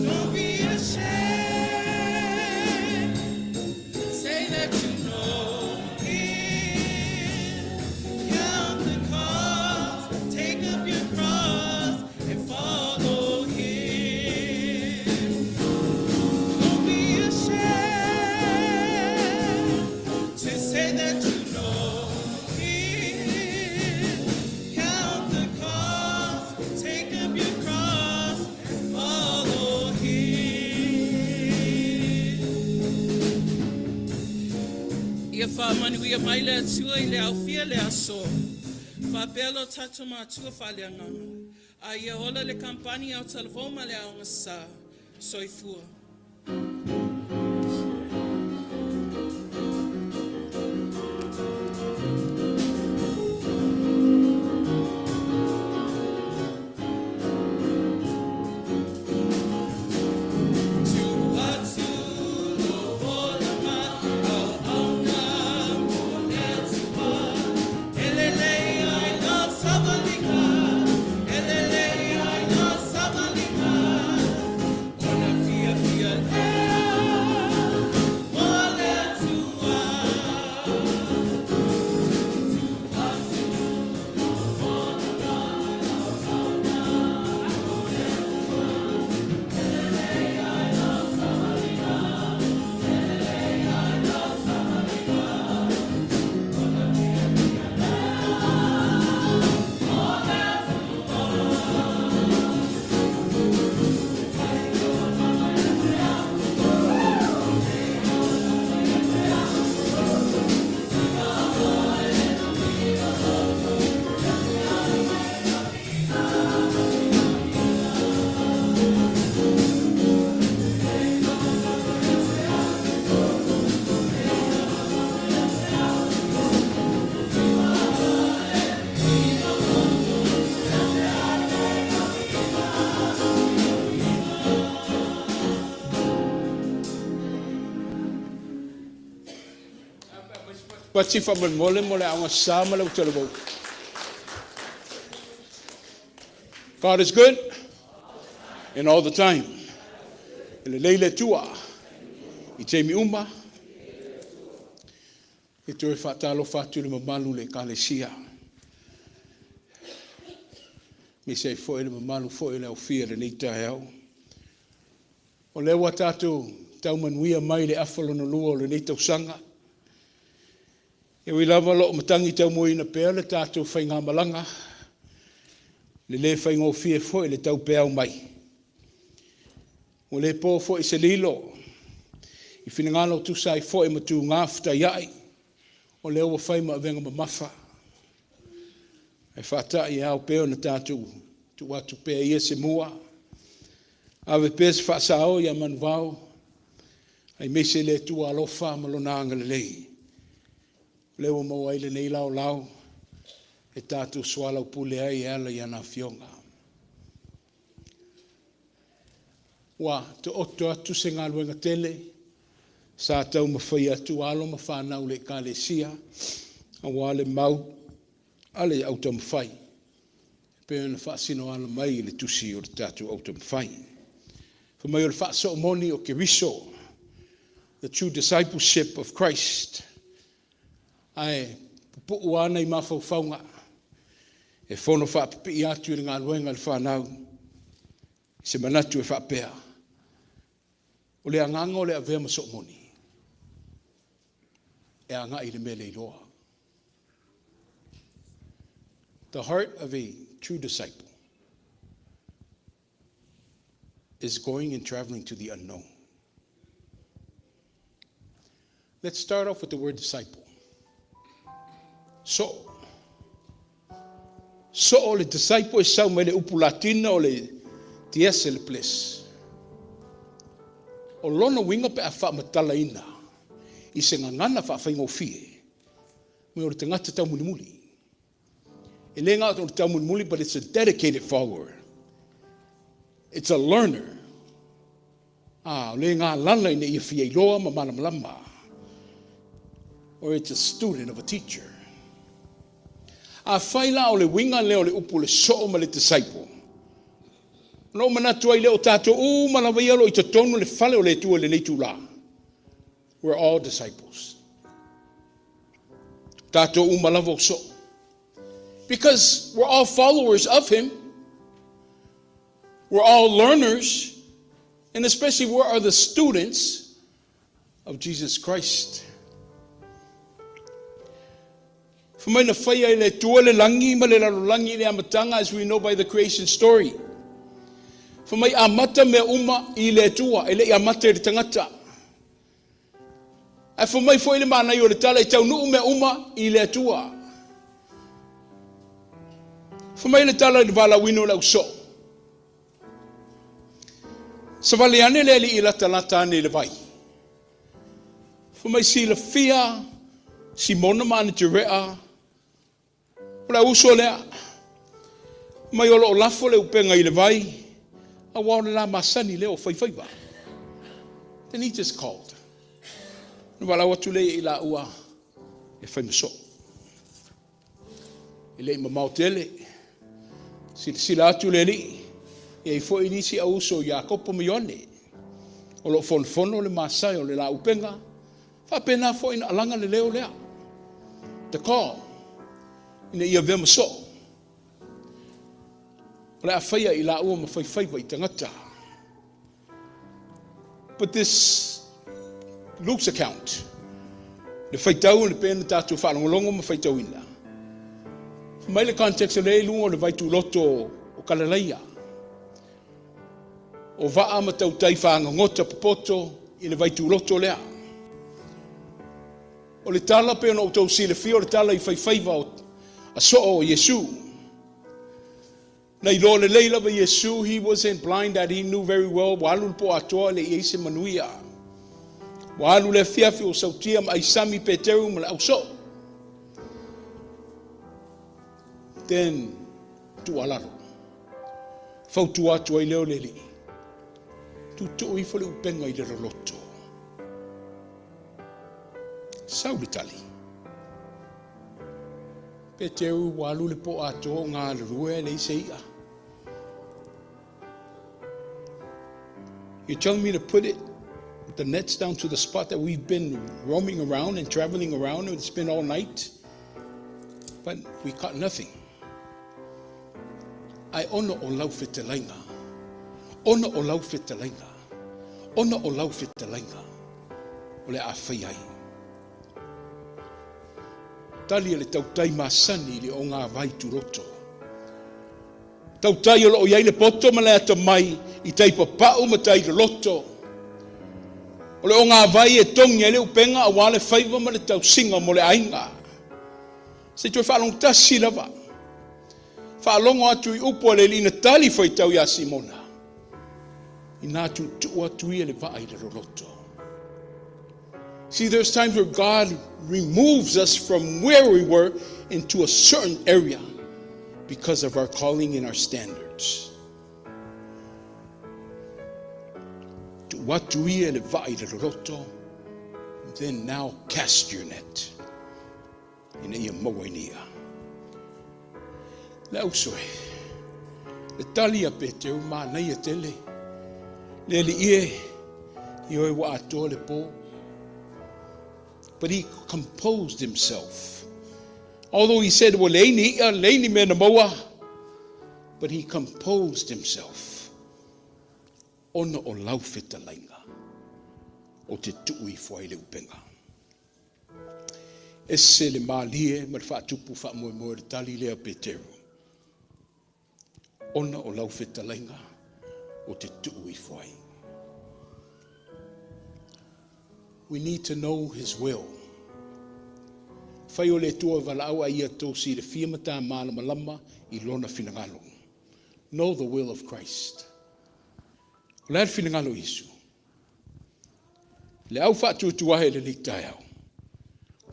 Don't be ashamed. Say that you know Him. Count the cost. Take up your cross and follow Him. Don't be ashamed to say that you know Him. Count the cost. Take up your cross and follow Him. Ia faamanuia mai le Atua i le aofia le aso. Faapea lo tatou matua faaleagaga. A ia ola le kampani au talavou ma le aogasa. Soifua. Pati faamolemole mo le Aoga Sā ma le Autalavou. God is good and all the time. E lelei le Atua i taimi uma. E toe faatalofa atu i le mamalu o le Ekalesia. Aemaise ai foi le mamalu foi o le aufia i lenei taeao. O lea ua tatou tau manuia mai le afa lona lua o lenei tausaga. E ui lava o lo o matagi taumuaina pea le tatou faigamalaga, le le faigofie foi le taupeau mai. Ua le po foi se lilo i finagalo tusa ai foi ma tuga fetaiai, o lea ua fai ma avega mamafa. Ae faatai e ao pea ona tatou tuu atu pea ia se mua, ave pea se faasao ia Manuvao, aemaise le Atua alofa ma Lona agalelei, o lea ua maua ai lenei laolao e tatou soalaupule ai e ala i ana Afioga. Ua taoto atu se galuega tele sa taumafai atu alo ma fanau le Ekalesia aua le mau a le autaumafai e pei ona faasinoala mai i le tusi o le tatou autaumafai. Fai mai o le faasoo moni o Keriso, the true discipleship of Christ. Ae pupuu lava nai mafaufauga e fono faapipii atu i le galuega a le fanau i se manatu e faapea, o le agaga o le avea ma soo moni, e agai i le mea le iloa. The heart of a true disciple is going and traveling to the unknown. Let's start off with the word disciple. So, so le disciple e sau mai le upu Latina o le discipulus. O lona uiga pe a faamatalaina i se gagana faafaigofie, mai o le tagata taumulimuli. E le gata o le taumulimuli, but it's a dedicated follower. It's a learner. Ah, o le galala ina ia fia iloa ma malamalama. Or it's a student of a teacher. Afai la o le uiga lea o le upu le soo ma le disciple, ona ou manatu ai lea o tatou uma lava ia o lo o i totonu le fale o le Atua i lenei itula. We're all disciples. Tatou uma lava o soo. Because we're all followers of him. We're all learners. And especially we are the students of Jesus Christ. Fai mai na faia e le Atua le lagi ma le lalolagi i le amataga, as we know by the creation story. Fai mai amata mea uma i le Atua, e le i amata i le tagata. Ae fai mai foi le manaia o le tala e taunuu mea uma i le Atua. Fai mai le tala i le valaauina o le ausoo. Savali ane le alii e latalata ane i le vai. Fai mai silafia Simona ma Aneterea o le auuso lea. Mai o loo lafo le upega i le vai, aua o le la masani lea o faifaiva. Then he just called. Na valaau atu lea i laua e fai ma soo. E le i mamao tele. Silasila atu le alii, e i ai foi nisi auuso Iakopo ma Ioane. O loo fonofono le masae o le la upega, faapena foi na alaga le leo lea. The call, ina ia avea ma soo. O le a faia i laua ma faifaiva i tagata. But this Luke's account, le faitau le pei ona tatou faalogologo ma faitauina. Mai le context o lea i luga o le vai tuloto o Kalaleia. O vaa ma tautai whangangota popoto i le vai tuloto lea. O le tala pe ona outou silafia o le tala i faifaiva o a soo o Iesu. Na iloa lelei lava Iesu, he wasn't blind that he knew very well, ua alu le po atoa le i ai se manuia. Ua alu le afiafi o sautia ma aisami Peteru ma le ausoo. Then, tuualalo. Fautua atu ai lea o le alii. Tuutuu ifo le upega i le loloto. Sau le tali. Peteru ua alu le po atoa o galulue ae leai se i'a. You're telling me to put it, the nets down to the spot that we've been roaming around and traveling around and it's been all night? But we caught nothing. Ae ona o lau fetalaiga, ona o lau fetalaiga, ona o lau fetalaiga, o le a fai ai. Tali a le tautai masani i le ogāvai tuloto. Tautai o loo i ai le poto ma le atamai i tai papau ma tai loloto. O le ogāvai e togi ai le upega auā le faiva ma le tausiga mo le aiga. Se i toe faalogotasi lava. Faalogo atu i upu a le Alii na tali fuaitau ia Simona. Inā tuutuu atu ia le vaa i le loloto. See, there's times where God removes us from where we were into a certain area because of our calling and our standards. Tuu atu ia le vaa i le loloto, then now cast your net. Ina ia maua ai ni i'a. Le auso e, le tali a Peteru manaia tele. Le Alii e, ioe ua atoa le po. But he composed himself. Although he said, ua leai ni i'a, leai ni mea na maua, but he composed himself. Ona o lau fetalaiga, ou te tuu ifo ai le upega. Ese le malie ma le faatupu faamoemoe o le tali lea a Peteru. Ona o lau fetalaiga, ou te tuu ifo ai. We need to know His will. Fai o le Atua e valaau a ia outou silafia ma ta malamalama i lona finagalo. Know the will of Christ. O le a le finagalo o Iesu? Le au faatuatuahe i lenei taeao.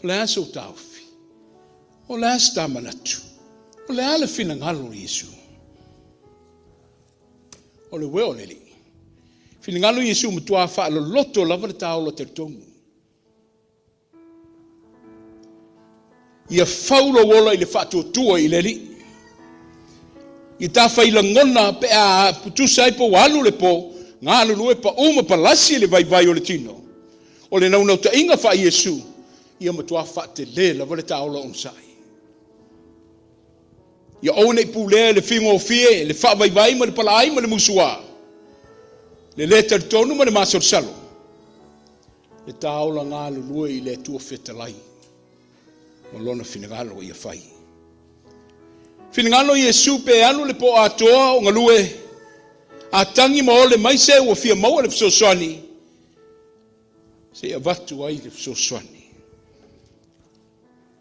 O le a sou taofi? O le a se ta manatu? O le a le finagalo o Iesu? O le uē o le Alii. Finagalo Iesu matua faaloloto lava le ta ola talitonu. Ia fau lou ola i le faatuatua i le Alii. Ia ta fai lagona pe a tusa ai po ua alu le po, galulue pau ma palasi le vaivai o le tino. O le naunautaiga faa-Iesu, ia matua faatele lava le ta ola onosai. Ia aua ne i pulea e le figofie, le faavaivai ma le palaai ma le musuā, le lē talitonu ma le masalosalo, le ta ola galulue i le Atua fetalai ma Lona finagalo ia fai. Finagalo Iesu pe alu le po atoa o galue, a tagi ma ole mai se ua fia maua le fesoasoani, se i avatu ai le fesoasoani.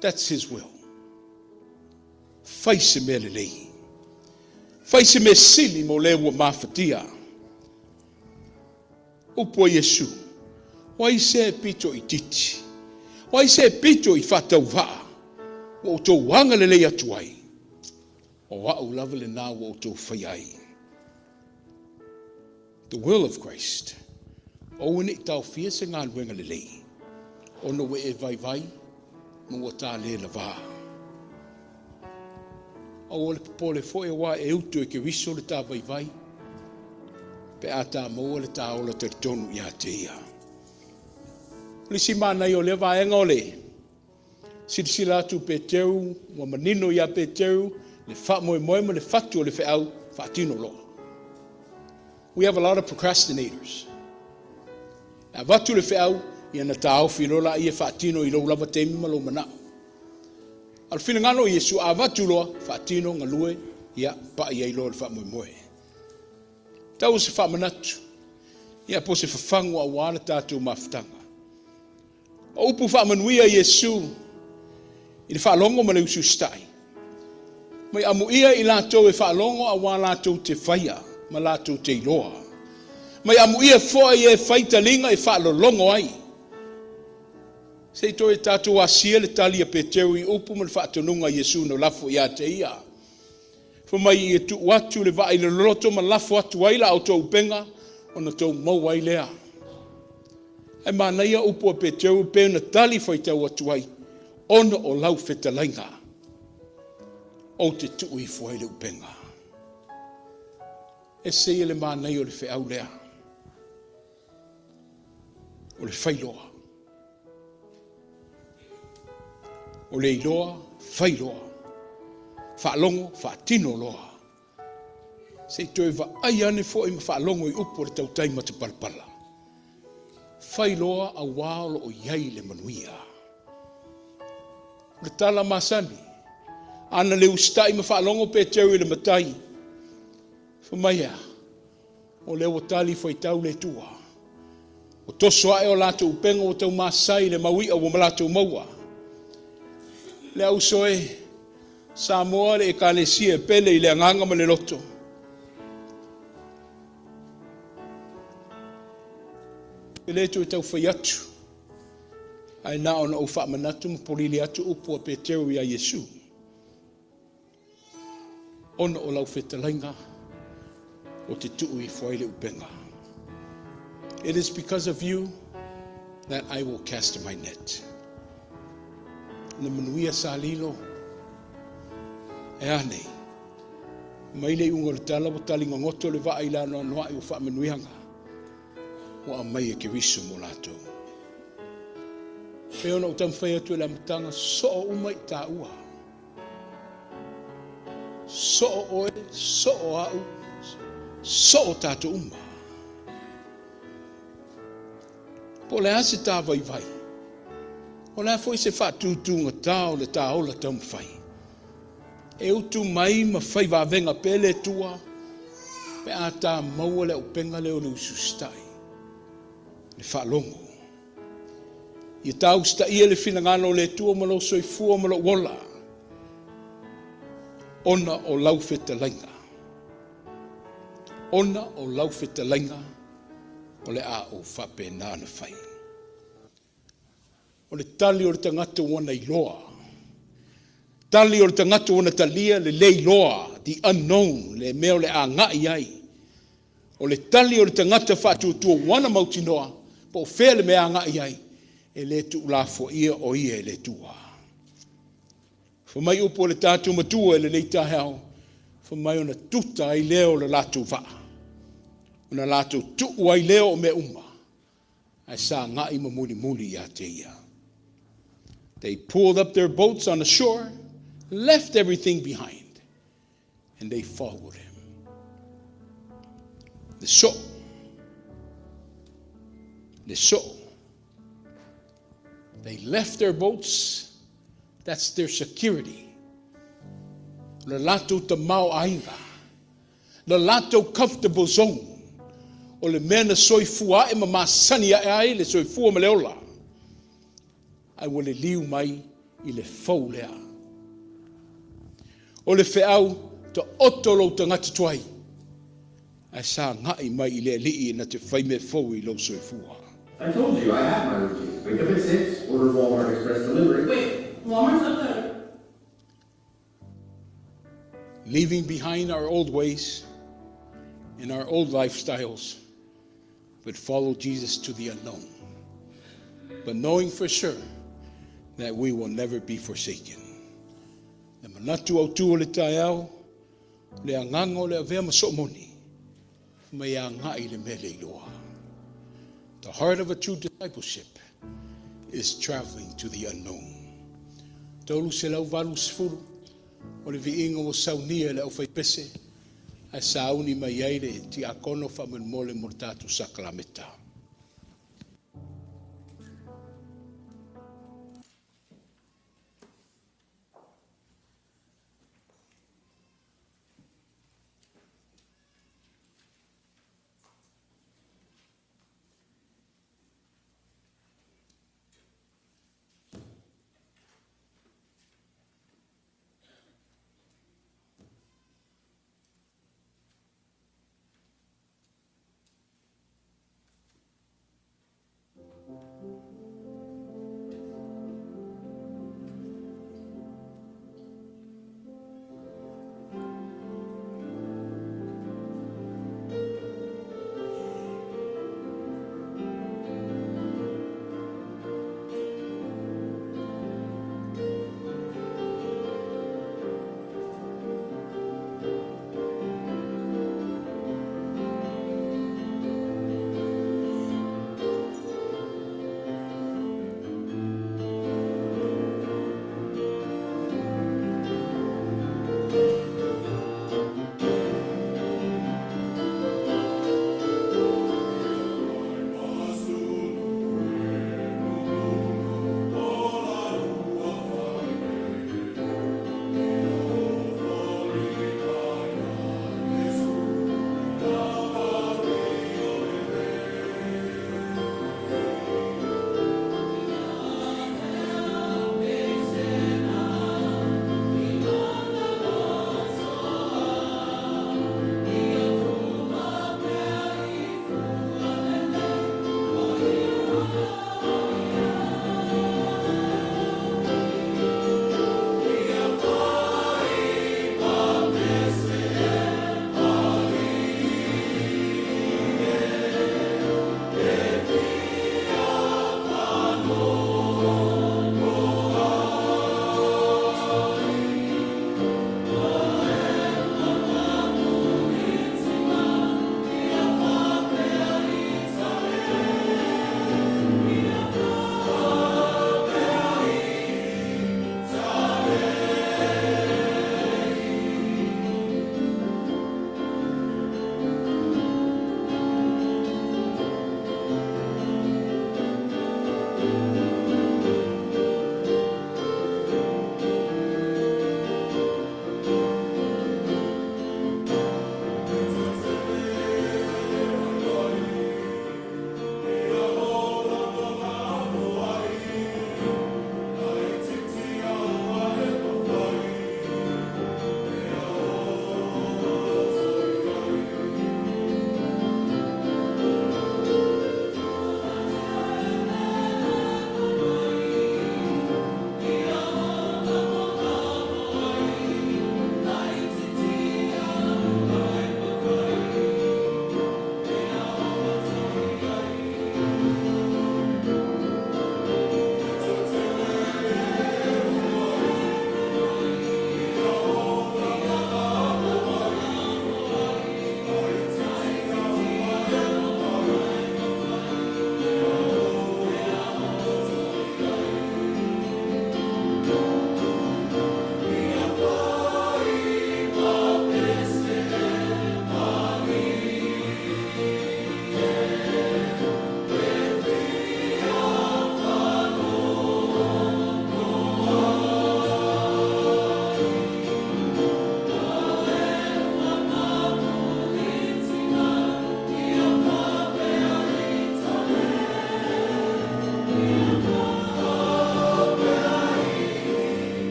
That's His will. Fai se mea lelei. Fai se mea sili mo le ua mafatia. Upu a Iesu, O ai se pito itiiti? O ai se pito i faatauvaa ua outou agalelei atu ai? O au lava lena ua outou faia ai. The will of Christ. Aua ne i taofia se galuega lelei, ona ua e vaivai ma ua ta le lavā. Aua le popole foi aua e utu e Keriso le ta vaivai, pe a ta maua le ta ola talitonu ia te ia. O le isi manaia o lea vaega o le silasila atu Peteru, ua manino ia Peteru le faamoemoe ma le fatu o le feau faatino loa. We have a lot of procrastinators. E avatu le feau, ia na taofi loa laia e faatino i lou lava taimi ma lou manao. A o le finagalo o Iesu, a avatu loa, faatino, galue, ia, pai ai loa le faamoemoe. Tau o se faamanatu, ia po o se fafagu auā le tatou mafutaga. O upu faamanuia Iesu i le faalogo ma le usiusitai. Mai amuia i latou e faalogo auā latou te faia ma latou te iloa. Mai amuia foi e fai taliga e faalologo ai. Se i toe tatou asia le tali a Peteru i upu ma le faatonuga a Iesu na lafo ia te ia. Fai mai ia tuu atu le vaa i le loloto ma lafo atu ai la outou upega ona tou maua ai lea. Ae manaia upu a Peteru e pei ona tali fuaitau atu ai, ona o lau fetalaiga. ou te tuu ifo ai le upega. E ese ia le manaia o le feau lea, o le failoa. O le iloa, failoa. Faalogo, faatino loa. Se i toe vaai ane foi ma faalogo i upu o le tautai matapalapala. Fai loa auā o lo o i ai le manuia. O le tala masani, ana le usitai ma faalogo Peteru i le Matai, fai mai e a? O lea ua tali fuaitau le Atua. Ua toso ae o latou upega ua taumasai i le maui'a ua latou maua. Le auso e, Samoa le Ekalesia e pele i le agaga ma le loto. E le toe tau fai atu, ae na ona ou faamanatu ma polili atu upu a Peteru iā Iesu. Ona o lau fetalaiga, ou te tuu ifo ai le upega. It is because of you that I will cast my net. Le manuia sa lilo, e a nei? Mai le iuga o le tala ua tali gogoto le vaa i le anoanoai o faamanuiaga ua aumai e Keriso mo latou. Pei ona ou taumafai atu i le amataga, soo uma i taua. Soo oe, soo au, soo tatou uma. Po o le a se tā vaivai, o le a foi se faatutugata o le tā ola taumafai, e utu mai ma fai vavega pea le Atua pe a tā maua le auupega lea o le usiusitai, le faalogo. Ia tā usitaia le finagalo o le Atua ma lou soifua ma lou ola, ona o lau fetalaiga. Ona o lau fetalaiga o le a ou faapena ona fai. O le tali o le tagata ua na iloa. Tali o le tagata ua na talia le le iloa, the unknown, le mea o le agai ai. O le tali o le tagata faatuatua ua na mautinoa, po o fea le mea agai ai, e le tuulafoaia o ia e le Atua. Fai mai upu o le tatou matua i lenei taeao, fai mai ona tuta ai lea o le latou vaa, ona latou tuu ai lea o mea uma, ae sagai ma mulimuli ia te ia. They pulled up their boats on the shore, left everything behind, and they followed him. The soul. The soul. They left their boats. That's their security. Le latou tamaoaiga. Le latou comfortable zone. O le mea na soifua ae ma masani ae ai le soifua ma le ola. Ae ua liliu mai i le fou lea. O le feau, taoto lou tagata tuai. Ae sagai mai i le Alii na te fai mea fou i lou soifua. I told you, I have my routine. Wake up at 6, order Walmart Express delivery. Wait, Walmart's up the Leaving behind our old ways and our old lifestyles, but follow Jesus to the unknown. But knowing for sure that we will never be forsaken. Le manatu autū o le taeao, le agaga o le avea ma soomoni, mai agai i le mea le iloa. The heart of a true discipleship is traveling to the unknown. 380 o le viiga ua saunia e le aufaipese ae sauni mai ai le tiakono faamolemole mo le tatou sakalameta.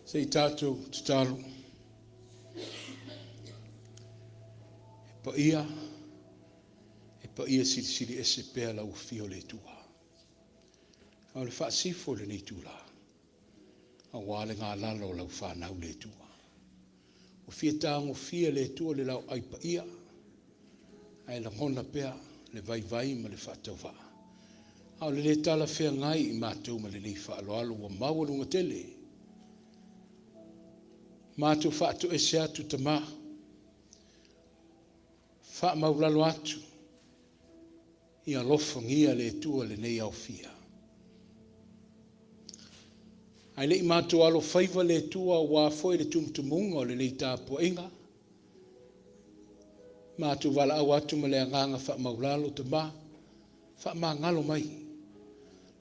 Se i tatou tatalo. E paia, e paia silisili ese pea lau afio le Atua. A o le faasifo i lenei itula, aua le galala o lau fanau le Atua. Ua fia tagofia e le Atua le laoai paia, ae lagona pea le vaivai ma le faatauvaa. A o le lē talafeagai i matou ma lenei faaaloalo ua maualuga tele. Matou faatoese atu Tamā, faamaulalo atu, ia alofagia e le Atua lenei aofia. Ae le i matou alofaiva le Atua aua foi le tumutumuga o lenei tapuaiga, matou valaau atu ma le agaga faamaulalo, Tamā, faamagalo mai,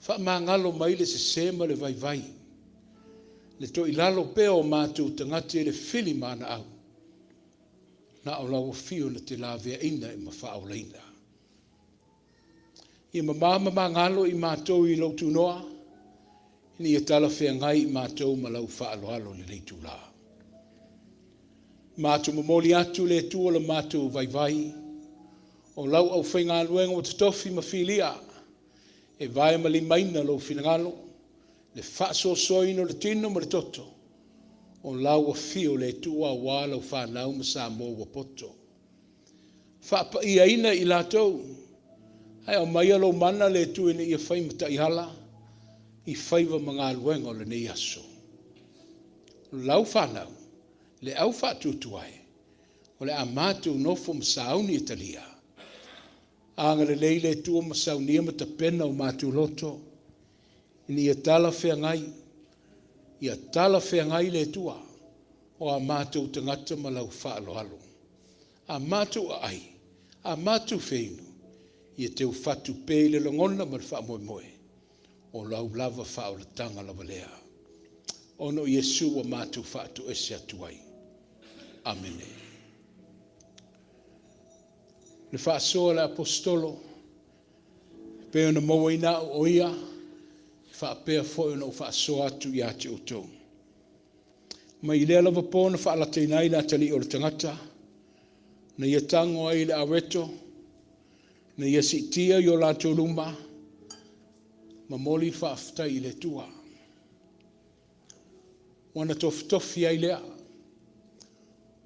faamagalo mai le sese ma le vaivai, le toilalo pea o matou tagata i le fili ma anaau, na o lau afio na te laveaina ma faaolaina. Ia mama ma magalo i matou i lou tunoa, ina ia talafeagai i matou ma lau faaaloalo i lenei itula. Matou momoli atu le Atua lo matou vaivai, o lau aufaigaluega ua totofi ma filia e vae ma limaina lou finagalo, le faasoasoaina o le tino ma le toto, o lau afio le Atua aua lau fanau ma Samoa ua poto. Faapaiaina i latou, ae aumaia lou mana le Atua ina ia fai ma taiala i faiva ma galuega o lenei aso. O lau fanau, le au faatuatuai, o le a matou nofo ma sauni e talia. Agalelei le Atua ma saunia ma tapena o matou loto, ina ia talafeagai, ia talafeagai le Atua o a matou tagata ma lau faaaloalo. A matou aai, a matou feinu, ia teufatu pea i le lagona ma le faamoemoe, o lau lava faaolataga lava lea. Ona o Iesu ua matou faatoese atu ai. Amene. Le faasoa a le Aposetolo, e pei ona mauaina au o ia, e faapea foi ona ou faasoa atu ia te outou. Mai lea lava po na faalataina ai le atalii o le tagata, na ia tago ai i le aweto, na ia siitia i o latou luma, momoli le faafetai i le Atua. Ua na tofitofi ai lea.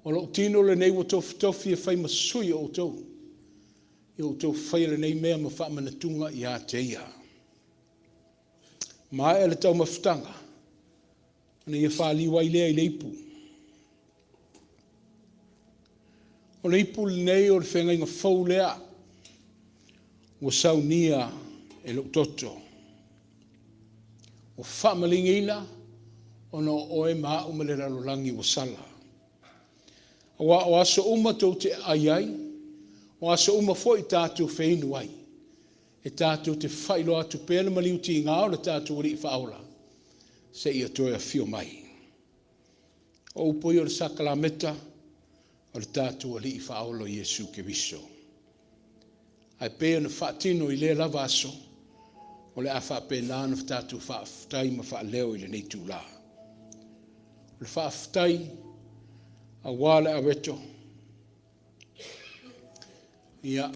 O lou tino lenei ua tofitofi e fai ma sui o outou. Ia outou faia lenei mea ma faamanatuga ia te ia. Maea le taumafataga, ona ia faliu ai lea i le ipu. O le ipu lenei o le feagaiga fou lea ua saunia e lou toto. Ua faamaligiina ona o oe ma au ma le lalolagi ua sala. Aua o aso uma tou te aai ai, o aso uma foi tatou feinu ai, e tatou te faailoa atu pea le maliu tiga o le tatou Alii Faaola, seia toe afio mai. O upu ia o le sakalameta o le tatou Alii Faaola o Iesu Keriso. Ae pei ona faatino i lea lava aso, o le a faapena ona tatou faafetai ma faaleo i lenei itula. O le faafetai aua le aweto, ia,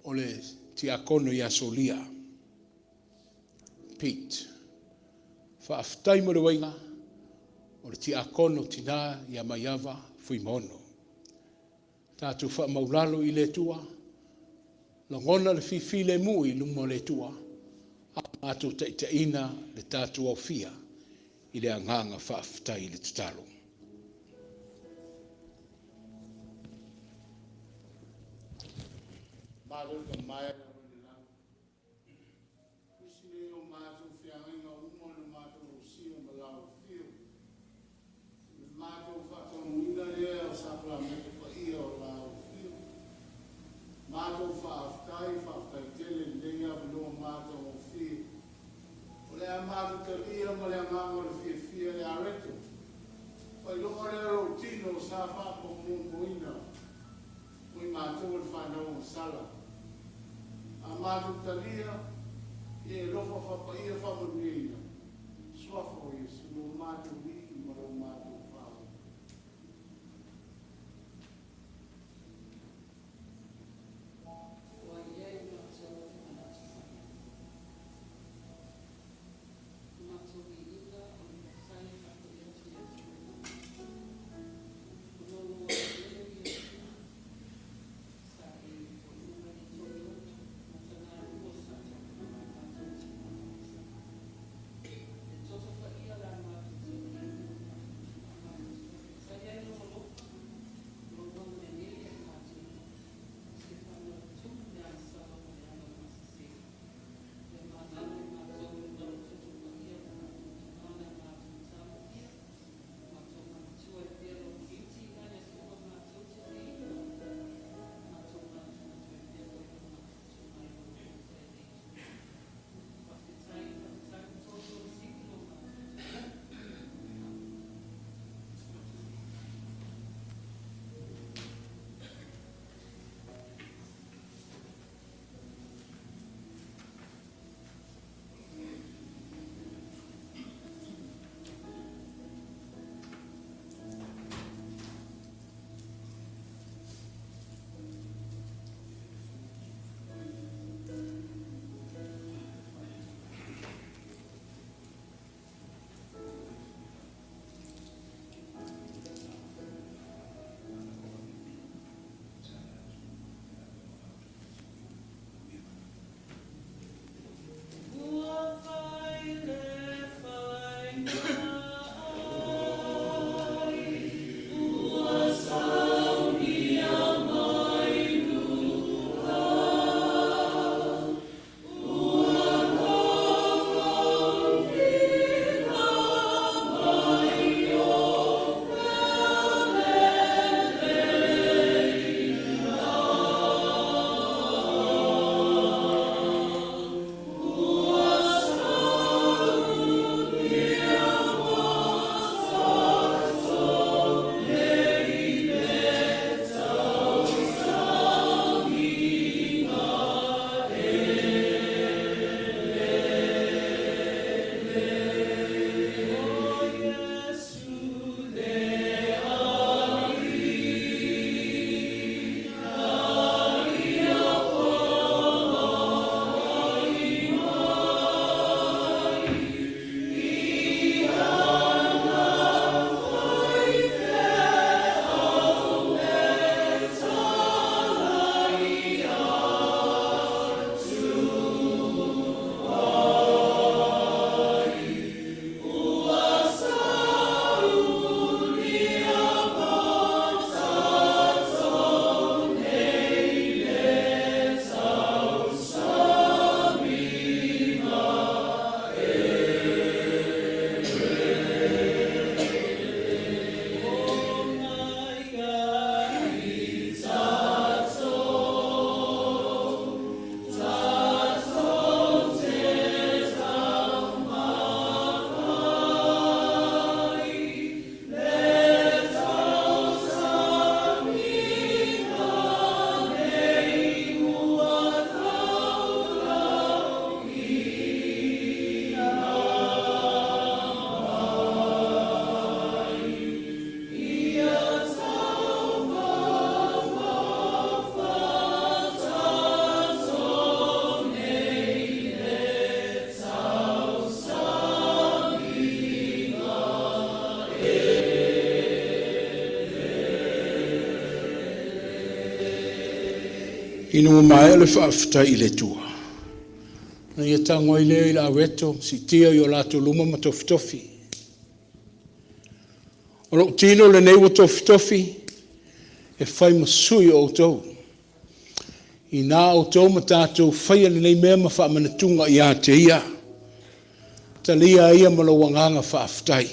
o le tiakono ia Solia Pete. Faafetai mo le uaiga, o le tiakono tina ia Maiava Fuimaono. Tatou faamaulalo i le Atua, lagona le fifilemu i luma o le Atua, a o matou taitaiina le tatou aofia i le agaga faafetai i le tatalo. Malo le mamae lau i le lagi. Tusi lenei o matou feagaiga uma na matou ausia ma lau afio. O le matou faataunuuina lea o sakalameta paia o lau afio. Matou faafetai, faafetai tele i lenei avanoa matagofie. O le a matou talia ma le agaga o le fiafia le areto. Faailoga lea o lou tino sa faamuamuaina mo i matou o le fanau agasala. A matou talia, ia e alofa faapaia faamanuiaina, suafa o Iesu lo matou Alii ma lo matou Faaola. Ua i ai matou manatu faapea, o matou viiga o le matai e faafoi atu ia te Oe, o lo oulua agelu Iesu, sa e toeina mai le togi oto ma tagalua sa tapuai mai matou te. Ina ua maea le faafetai i le Atua, ona ia tago ai lea i le aueto, siitia i o latou luma ma tofitofi. O lou tino lenei ua tofitofi e fai ma sui o outou. Ina outou ma tatou faia lenei mea ma faamanatuga ia te ia, talia ia ma lou agaga faafetai.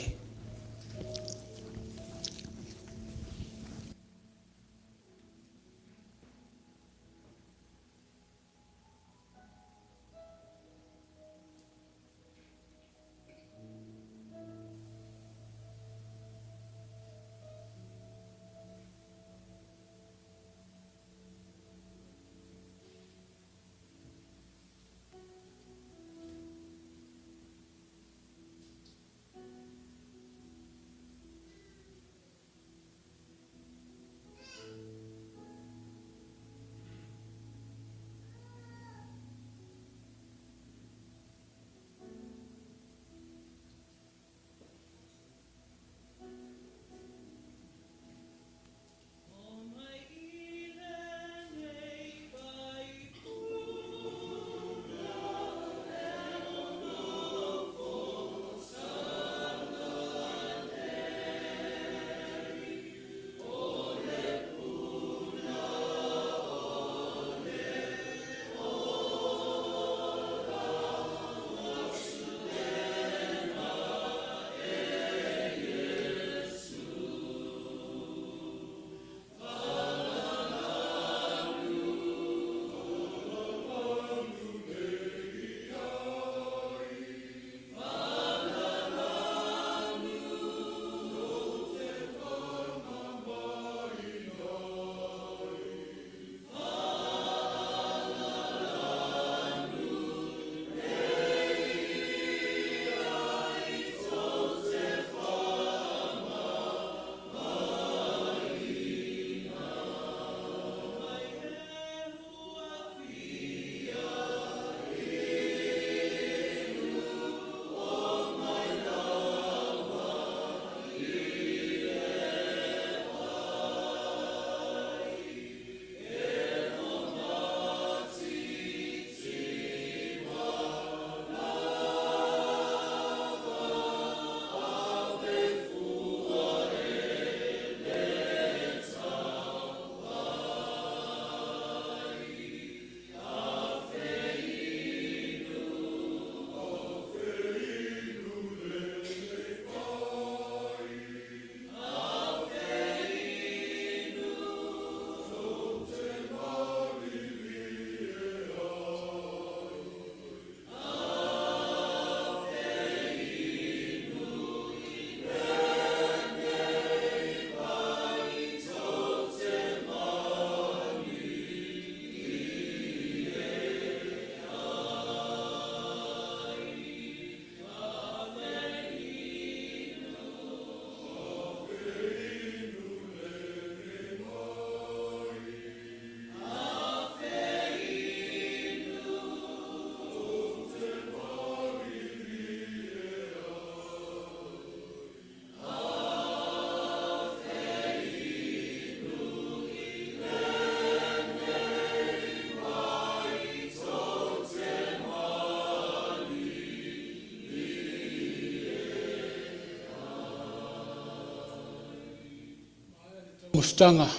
Taumafataga,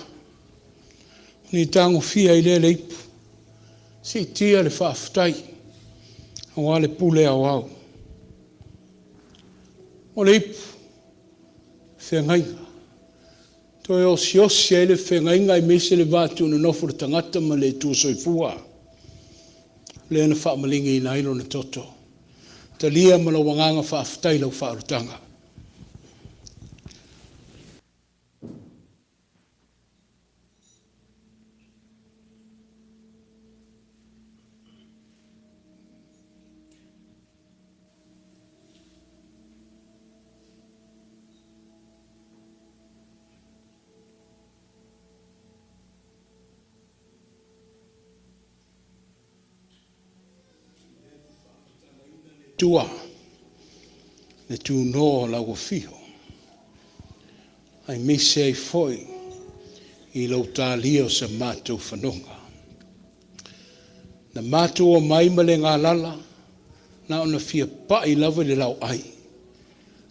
ona ia tagofia ai lea e le ipu, siitia le faafetai aua le pule aoao. O le ipu, feagaiga, toe osiosi ai le feagaiga aemaise le va tuunonofo o le tagata ma le Atua Soifua, lea na faamalieina ai lona toto. Talia ma lou agaga faafetai lau faaolataga. Atua le tunoa o lau afio, aemaise ai foi i lou talia o sa matou fanoga. Na matou omai ma le galala, na ona fia pa'i lava i le lao'ai,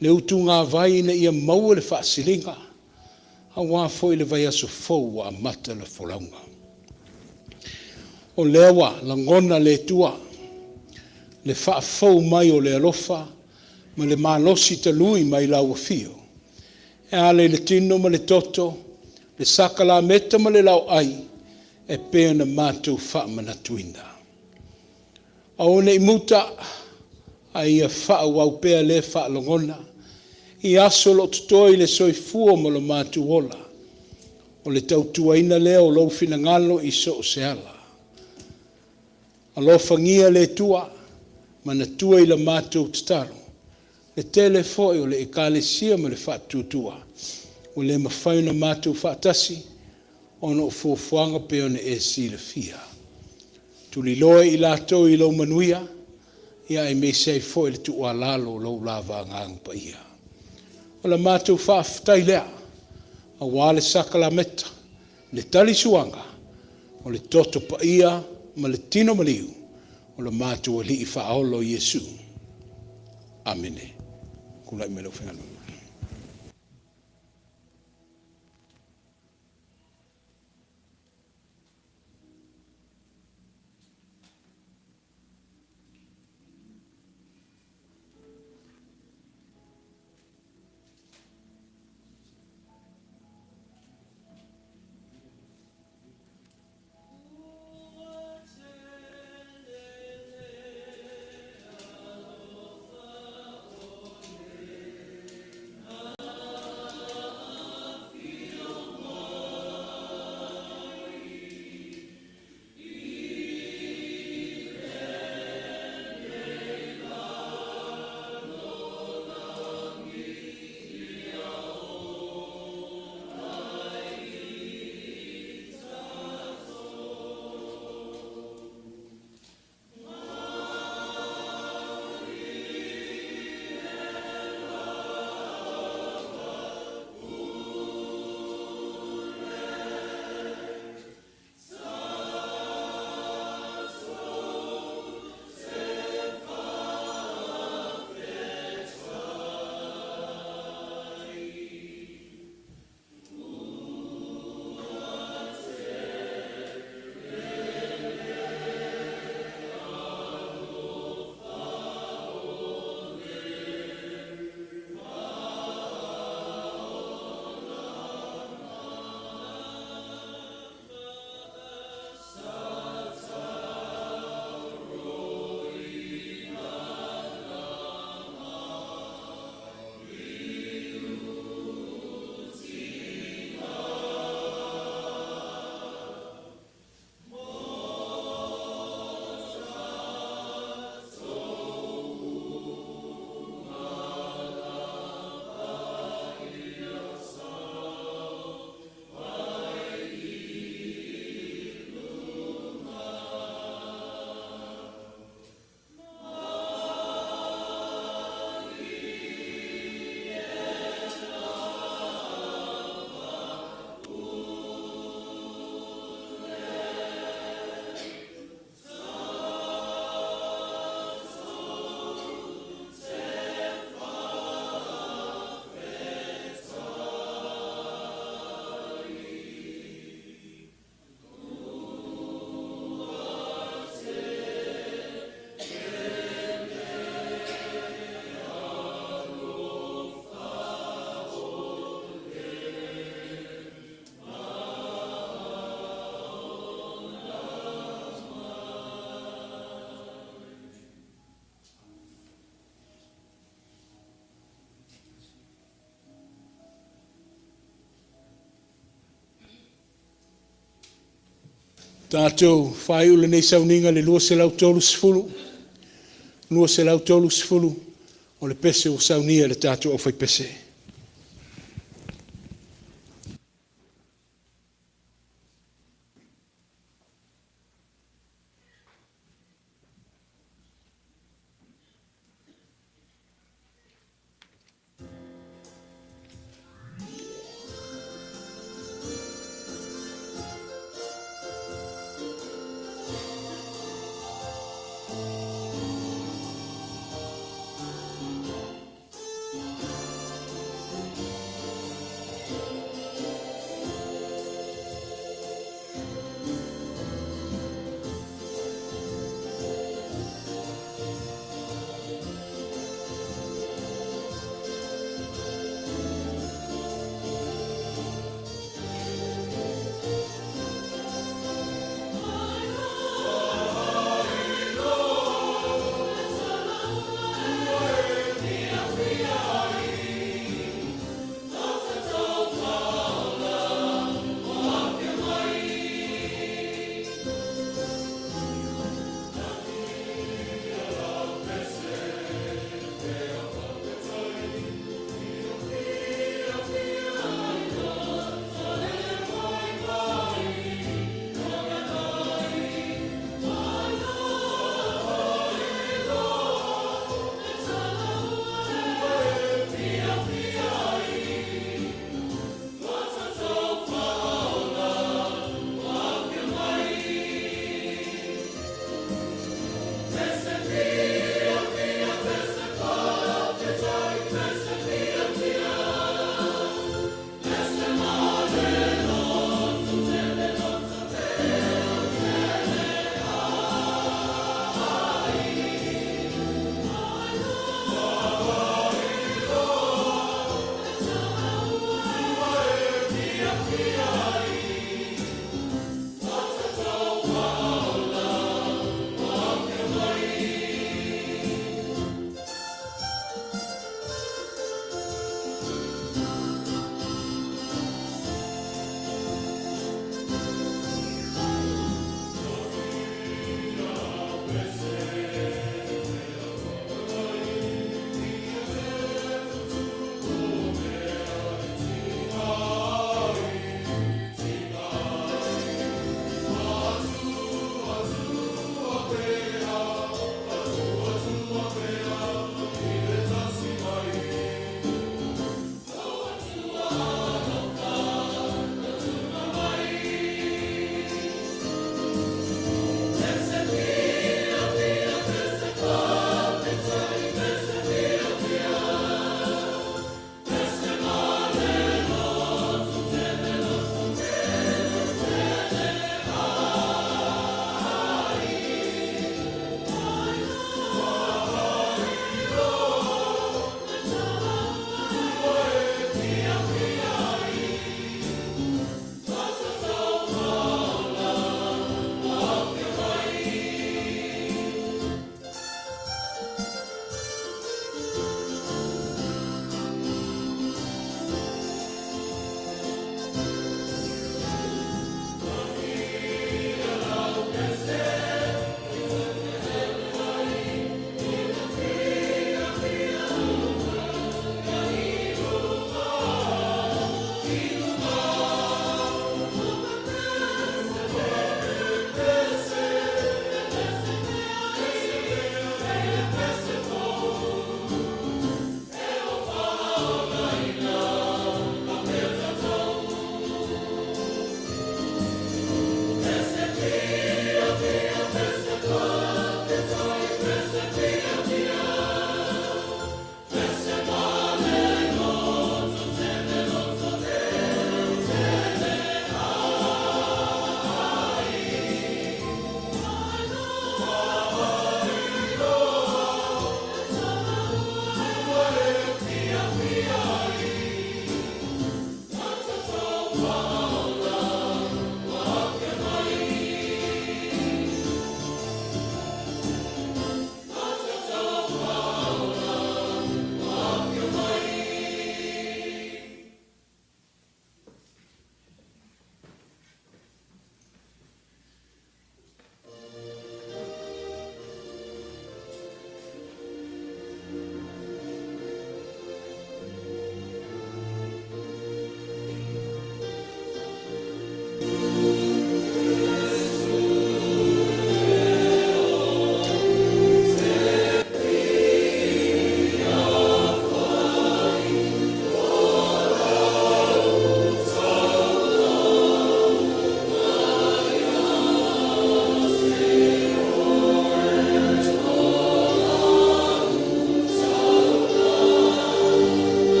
le utugāvai ina ia maua le faasiliga aua foi le vaiaso fou ua amata le folauga. O lea ua lagona e le Atua le faafou mai o le alofa ma le malosi talui mai lau Afio e ala i le tino ma le toto, le sakalameta ma le lao'ai e pei ona matou faamanatuina. Aua ne i muta, a ia faaauau pea lea faalogona i aso o lo o totoe i le soifua ma lo matou ola, o le tautuaina lea o lou finagalo i so o se ala. Alofagia le Atua, manatua i la matou tatalo le tele foi o le Ekalesia ma le Faatuatua ua le mafai ona matou faatasi ona o fuafuaga pei ona e silafia. Tuliloe i latou i lou manuia, aemaise ai foi le tuualalo o lou lava Agaga Paia. O le matou faafetai lea aua le sakalameta, le talisuaga o le Toto Paia ma le Tino maliu o le matou Alii Faaola o Iesu. Amene. Tulai mai lau Afioga. Ua tele le alofa o le afio mai I lenei lalolagi ia ola ai tatou. Tatou faaiu lenei sauniga i le 230, 230 o le pese ua saunia e le tatou aufaipese.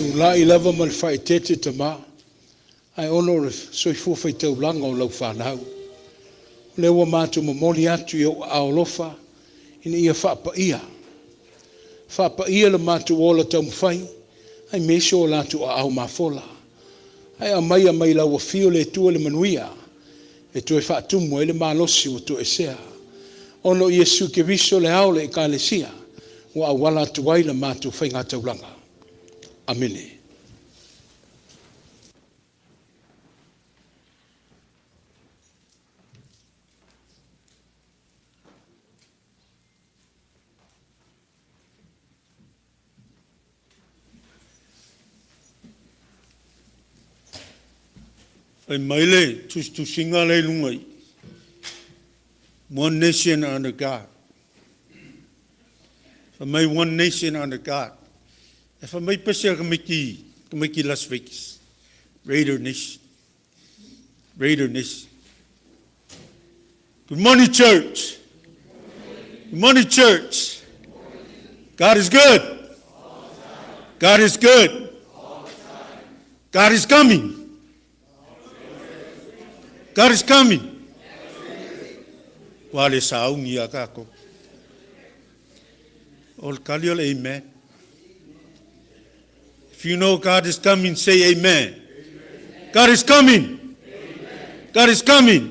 Tulai lava ma le faaeteete tama, ae ona o le soifua faitaulaga o lau fanau, o lea ua matou momoli atu i ou aao alofa ina ia faapaia, faapaia le matou ola taumafai, aemaise o latou aao mafola. Ae aumaia mai lau afio le Atua le manuia e toe faatumu ai le malosi ua toesea. Ona o Iesu Keriso le ao o le Ekalesia, ua auala atu ai la matou faigataulaga. Amene. Fai mai le tusitusiga lea i luga i i, One nation under God. Fai mai one nation under God. E fai mai pese a tamaiti, tamaiti Las Vegas, Raider Nation. Raider Nation. Good morning, church. Good morning, church. God is good. God is good. God is coming. God is coming. Ua le sauni a tatou. O le tali o le amen. If you know God is coming, say amen. God is coming. God is coming.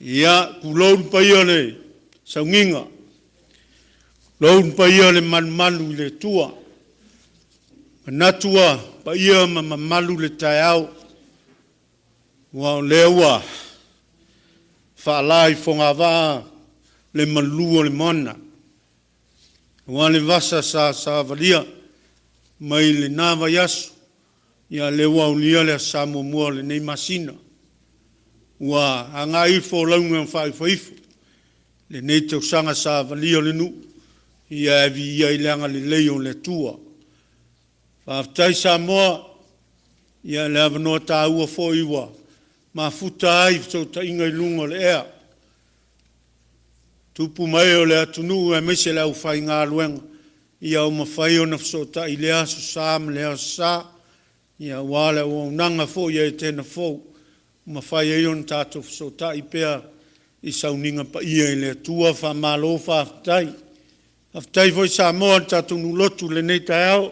Ia, tulou le paia o le sauniga, tulou le paia o le malumalu i le Atua. Manatu ua paia ma mamalu le taeao, aua o lea ua faala i fogavaa le malu o le moana, aua le vasa sa savalia mai lena vaiaso, ia lea ua aulia le aso Sa muamua o lenei masina. Ua agai ifo lauga faaifoifo i lenei tausaga savalia o le nuu, ia ae viia ai le agalelei o le Atua. Faafetai Samoa i le avanoa taua foi ua mafuta ai fesootaiga i luga o le ea. Tupu ma ee o le atunuu aemaise le aufaigaluega, ia ua mafai ona fesootai i lea Aso Sa ma lea Aso Sa, aua le auaunaga foi a Etena Fou ua mafai ai ona tatou fesootai pea i sauniga paia i le Atua. Faamalo faafetai. Faafetai foi Samoa i le tatou nuu lotu i lenei taeao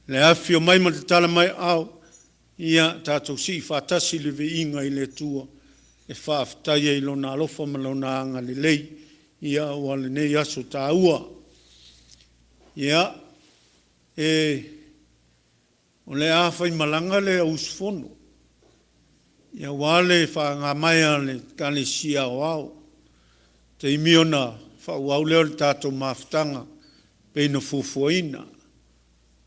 i le afifio mai ma tatala mai aao, ia tatou sii faatasi le viiga i le Atua e faafetai ai i Lona alofa ma Lona agalelei aua lenei aso taua. Ia, e O le a faimalaga le au usufono aua le faagamae a le Ekalesia Aoao, taimi ona faaauau lea o le tatou mafutaga e pei ona fuafuaina.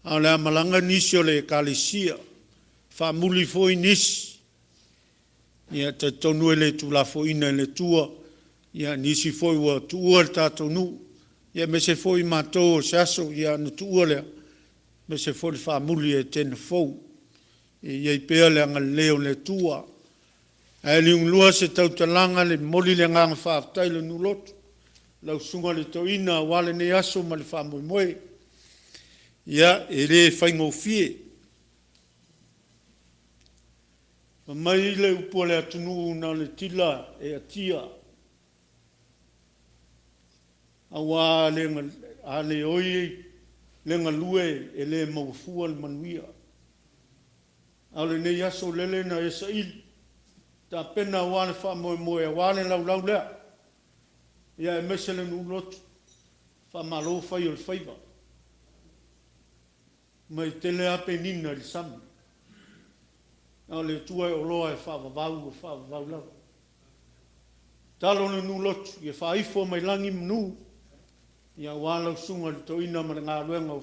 A o le a malaga nisi o le Ekalesia, faamuli foi nisi, ia e talitonu e le tuulafoaina e le Atua nisi foi ua tuua le tatou nuu, aemaise foi matou o se aso ona tuua lea, aemaise foi le faamuli a Etena Fou. Ia i ai pea le agalelei o le Atua. Ae liugalua se tautalaga e momoli le agaga faafetai i le nuu lotu, lau Susuga i le Toeaina aua lenei aso ma le faamoemoe. Ia, e le faigofie. Fai mai le upu a le atunuu, na o le tila e atia, aua a leoi le galue e le maua fua le manuia. A o lenei aso lele na e saili, tapena aua le faamoemoe, aua le laulau lea, ia aemaise le nuu lotu, faamalo fai o le faiva. Ma e tele lava penina i le sami, a o le Atua e oloa e faavavau, e faavavau lava. Tatalo le nuu lotu ia faaifo mai lagi manu aua lau Susuga i le Toeaina ma le galuega o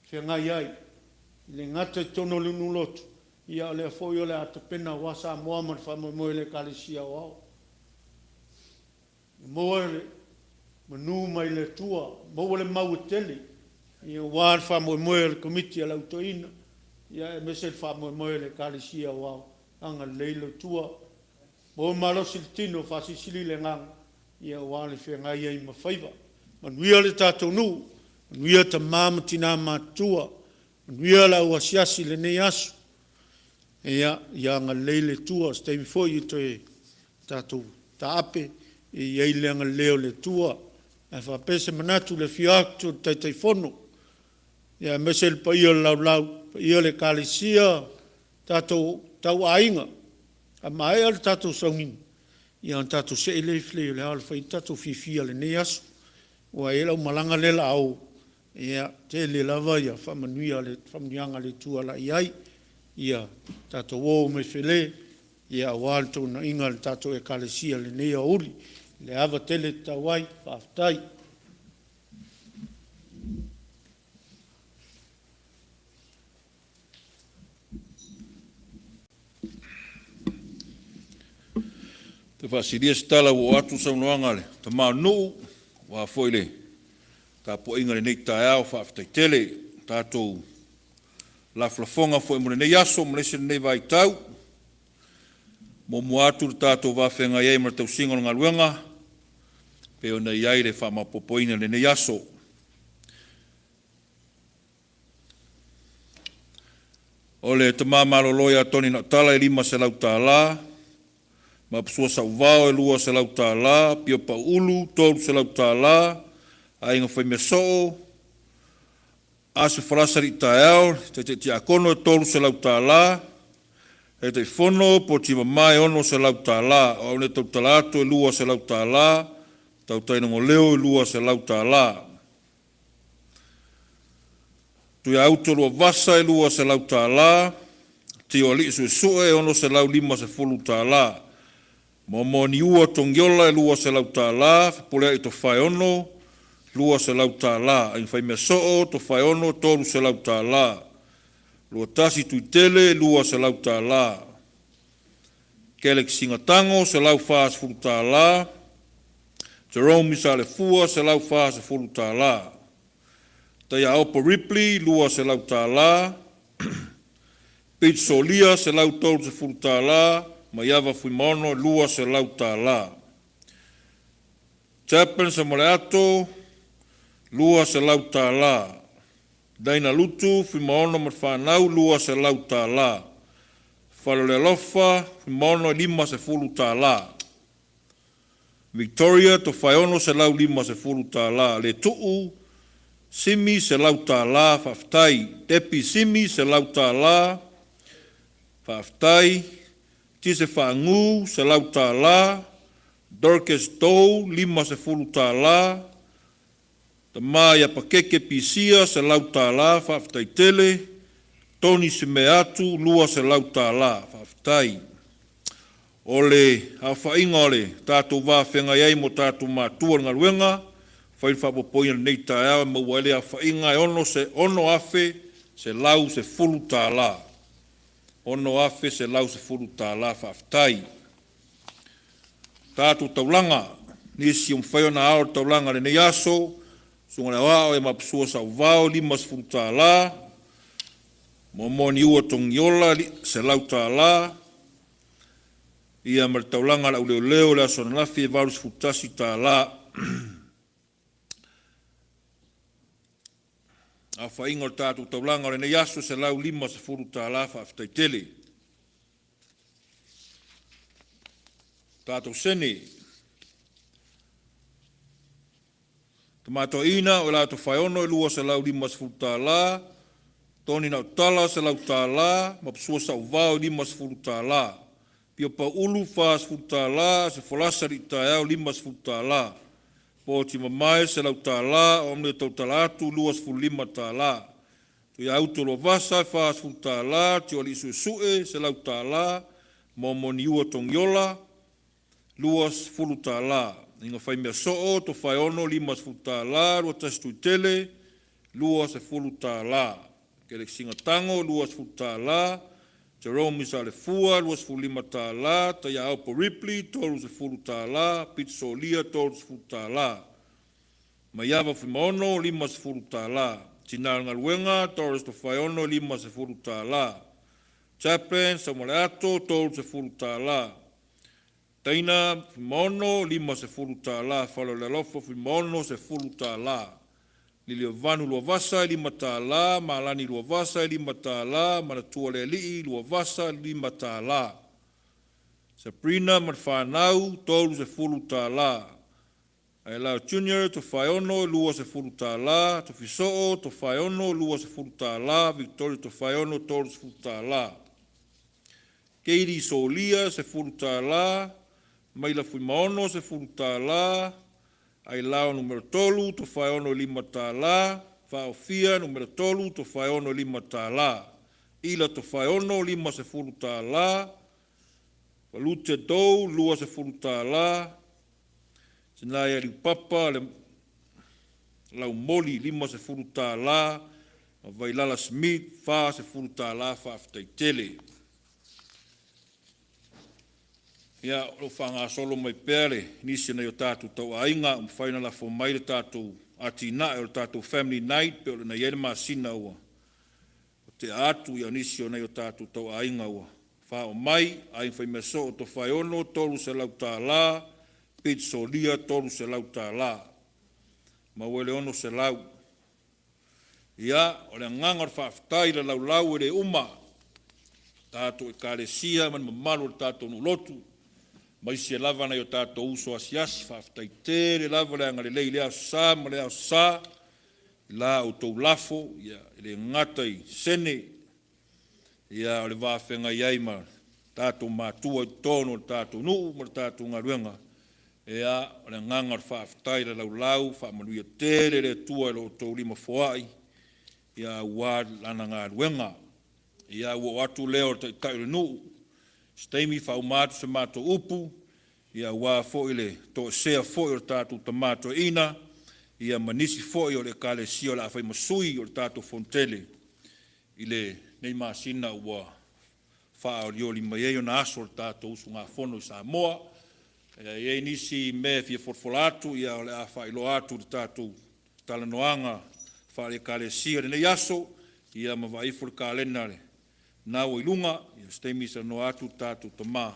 feagai ai, e le gata i totonu o le nuu lotu, a o lea foi o le a tapena aua Samoa ma le faamoemoe o le Ekalesia Aoao. Ia maua le manu mai le Atua, maua le mau e tele aua le faamoemoe o le Komiti a le Au Toeaina, aemaise le faamoemoe o le Ekalesia Aoao. Agalelei le Atua, maua le malosi i le tino, faasilisili le agaga aua le feagai ai ma faiva. Manuia le tatou nuu, manuia tama ma tina matutua. Manuia lau asiasi i lenei aso. Ia, ia agalelei le Atua, o se taimi foi toe tatou taape e i ai le agalelei o le Atua. Ae faapea se manatu i le afio atu o le Taitaifono, aemaise le paia o le laulau, le paia o le Ekalesia, tatou tauaiga. A maea le tatou sauniga, ia ona tatou see lea i fale o le a fai ai le tatou fiafia i lenei aso. Aua e i ai lau malaga lea o le a o, ia, e tele lava faamanuiaga a le Atua o le a i ai. Ia tatou o mai fale aua le toenaina o le tatou Ekalesia i lenei aoauli i le ava tele e tatau ai. Faafetai. Toe faasilia se tala ua oo atu le saunoaga a le Tama o le nuu aua foi le tapuaiga i lenei taeao, faafetai tele. Ua tatou lafolafoga foi mo lenei aso ma le isi lenei vaitau. E muamua atu le tatou va feagai ai ma le tausiga o le galuega pei ona i ai le faamaopoopoina i lenei aso. O le tama malolo ia Tony Nautala e $500, Maposua Sauvao e $200, Pio Pauulu $300, Aiga Faimeasoo Aso Farasal taeao le taitai tiakono e $300, Taitaifono Poti Mamae e $600, O au nei e tautala atu e $200, Tautailogoleo e $200. Tuiauto Luavasa e $200, Tioalii Suesue e $650, Moamoa Niua Togiola e $200, Fepuleai Tofaeono e $200, Aiga Faimeasoo Tofaeono e $300, Luatasi Tuitele e $200, Keleki Sigatagp e $140, Jerome Salefua e $140, Taiaopo Ripley $200, Page Solia $130, Maiava Fuimaono e $200. Chaplin Samoleato $200. Dina Lutu Fuimaono ma le fanau $200. Fale o le Alofa Fuimaono e $50. Victoria Tofaeono $150. Letu'u Simi $100. Faafetai. Depi Simi $100. Faafetai. Tise Faagu $100. Dorcas Dou $50. Tama ia Pakeke Pisia $100. Faafetai tele. Tony Semeatu $200. Faafetai. O le aofaiga o le tatou va feagai ai ma o tatou matua i le galuega, fai le faaopoopoina i lenei taeao e maua ai le aofaiga e $6,110. $6,110. Faafetai. Tatou taulaga, nisi ua mafai ona ao i le taulaga i lenei aso, Susuga i le Aoao ia Maposua Sauvao e $50, Moamoa Niua Togiola $100, ia ma le taulaga a le Auleoleo i le aso ananafi e $81. Aofaiga o le tatou taulaga o lenei aso e $150. Faafetai tele. Tatou seni. Tama Toeaina o Ela Tofaeono e $250, Tony Nautala $100, Maposua Sauvao e $50, Pio Pauulu $40, Aso Folasa alii taeao $50, Poti Mamae $100, o au nei e tautala atu e $25, Tuiauto Luavasa $40, Tioalii Suesue $100, Moamoa Niua Togiola $20, Aiga Faimeasoo Tofaeono $50, Luatasi Tuitele $20, Keleki Sigatagp $20, Jerome Salefua $25, Taiaopo Ripley $30, Pita Solia $30, Maiava Fuimaono $50, Tina o le Galuega Doris Tofaeono e $50, Chaplin Samoleato $30, Taina Fuimaono $50, Fale o le Alofa Fuimaono $10. Liliovanu Luavasa e $5, Malani Luavasa e $5, Manatualealii Luavasa $5. Sabrina ma le fanau, $30. Ailao Junior Tofaeono, $20, Tofiso'o Tofaeono, $20, Victoria Tofaeono, $30. Katie Solia, $10, Maila Fuimaono, $10, Ailao Nu.3, Tofaeono e $5, Faaofia Nu.3, Tofaeono e $5, Ila Tofaeono, $50, Palute Dou, $20, Sinaia Liupapa le Laumoli, $50, ma Vailala Smith, $40. Faafetai tele. Ia, o lo o faagasolo mai pea le nisi o nai o tatou tauaiga ua mafai ona lafo mai le tatou atinae o le tatou Family Night pei ona i ai le masina ua tea atu. Ia o nisi o nai o tatou tauaiga ua faaoo mai: Aiga Faimeasoo o Tofaeono, $300, Pete Solia, $300, maua ai le 600. Ia, o le agaga o le faafetai i le laulau e le uma tatou Ekalesia ma le mamalu o le tatou nuu lotu ma isi lava nai o tatou uso asiasi. Faafetai tele lava le agalelei i lea Aso Sa ma lea Aso Sa i la outou lafo, ia e le gata i sene, a o le va feagai ai ma tatou matua i totonu o le tatou nuu ma le tatou galuega. Ia, o le agaga o le faafetai i le laulau, faamanuia tele le Atua i lo outou lima foai aua lana galuega. Ia, ua oo atu lea o le Taitai o le nuu, se taimi faauma atu se matou upu, ia aua foi le toesea foi o le tatou Tama Toeaina, ia ma nisi foi o le Ekalesia o le a fai ma sui o le tatou Fonotele i lenei masina ua faaolioli mai ai ona aso o le tatou usugafono i Samoa. E i ai nisi mea e fia folafola atu, ia o le a faailoa atu i le tatou talanoaga faale-Ekalesia i lenei aso, ia ma vaai ifo le kalena lena ua i luga, ia se taimi talanoa atu le tatou tama.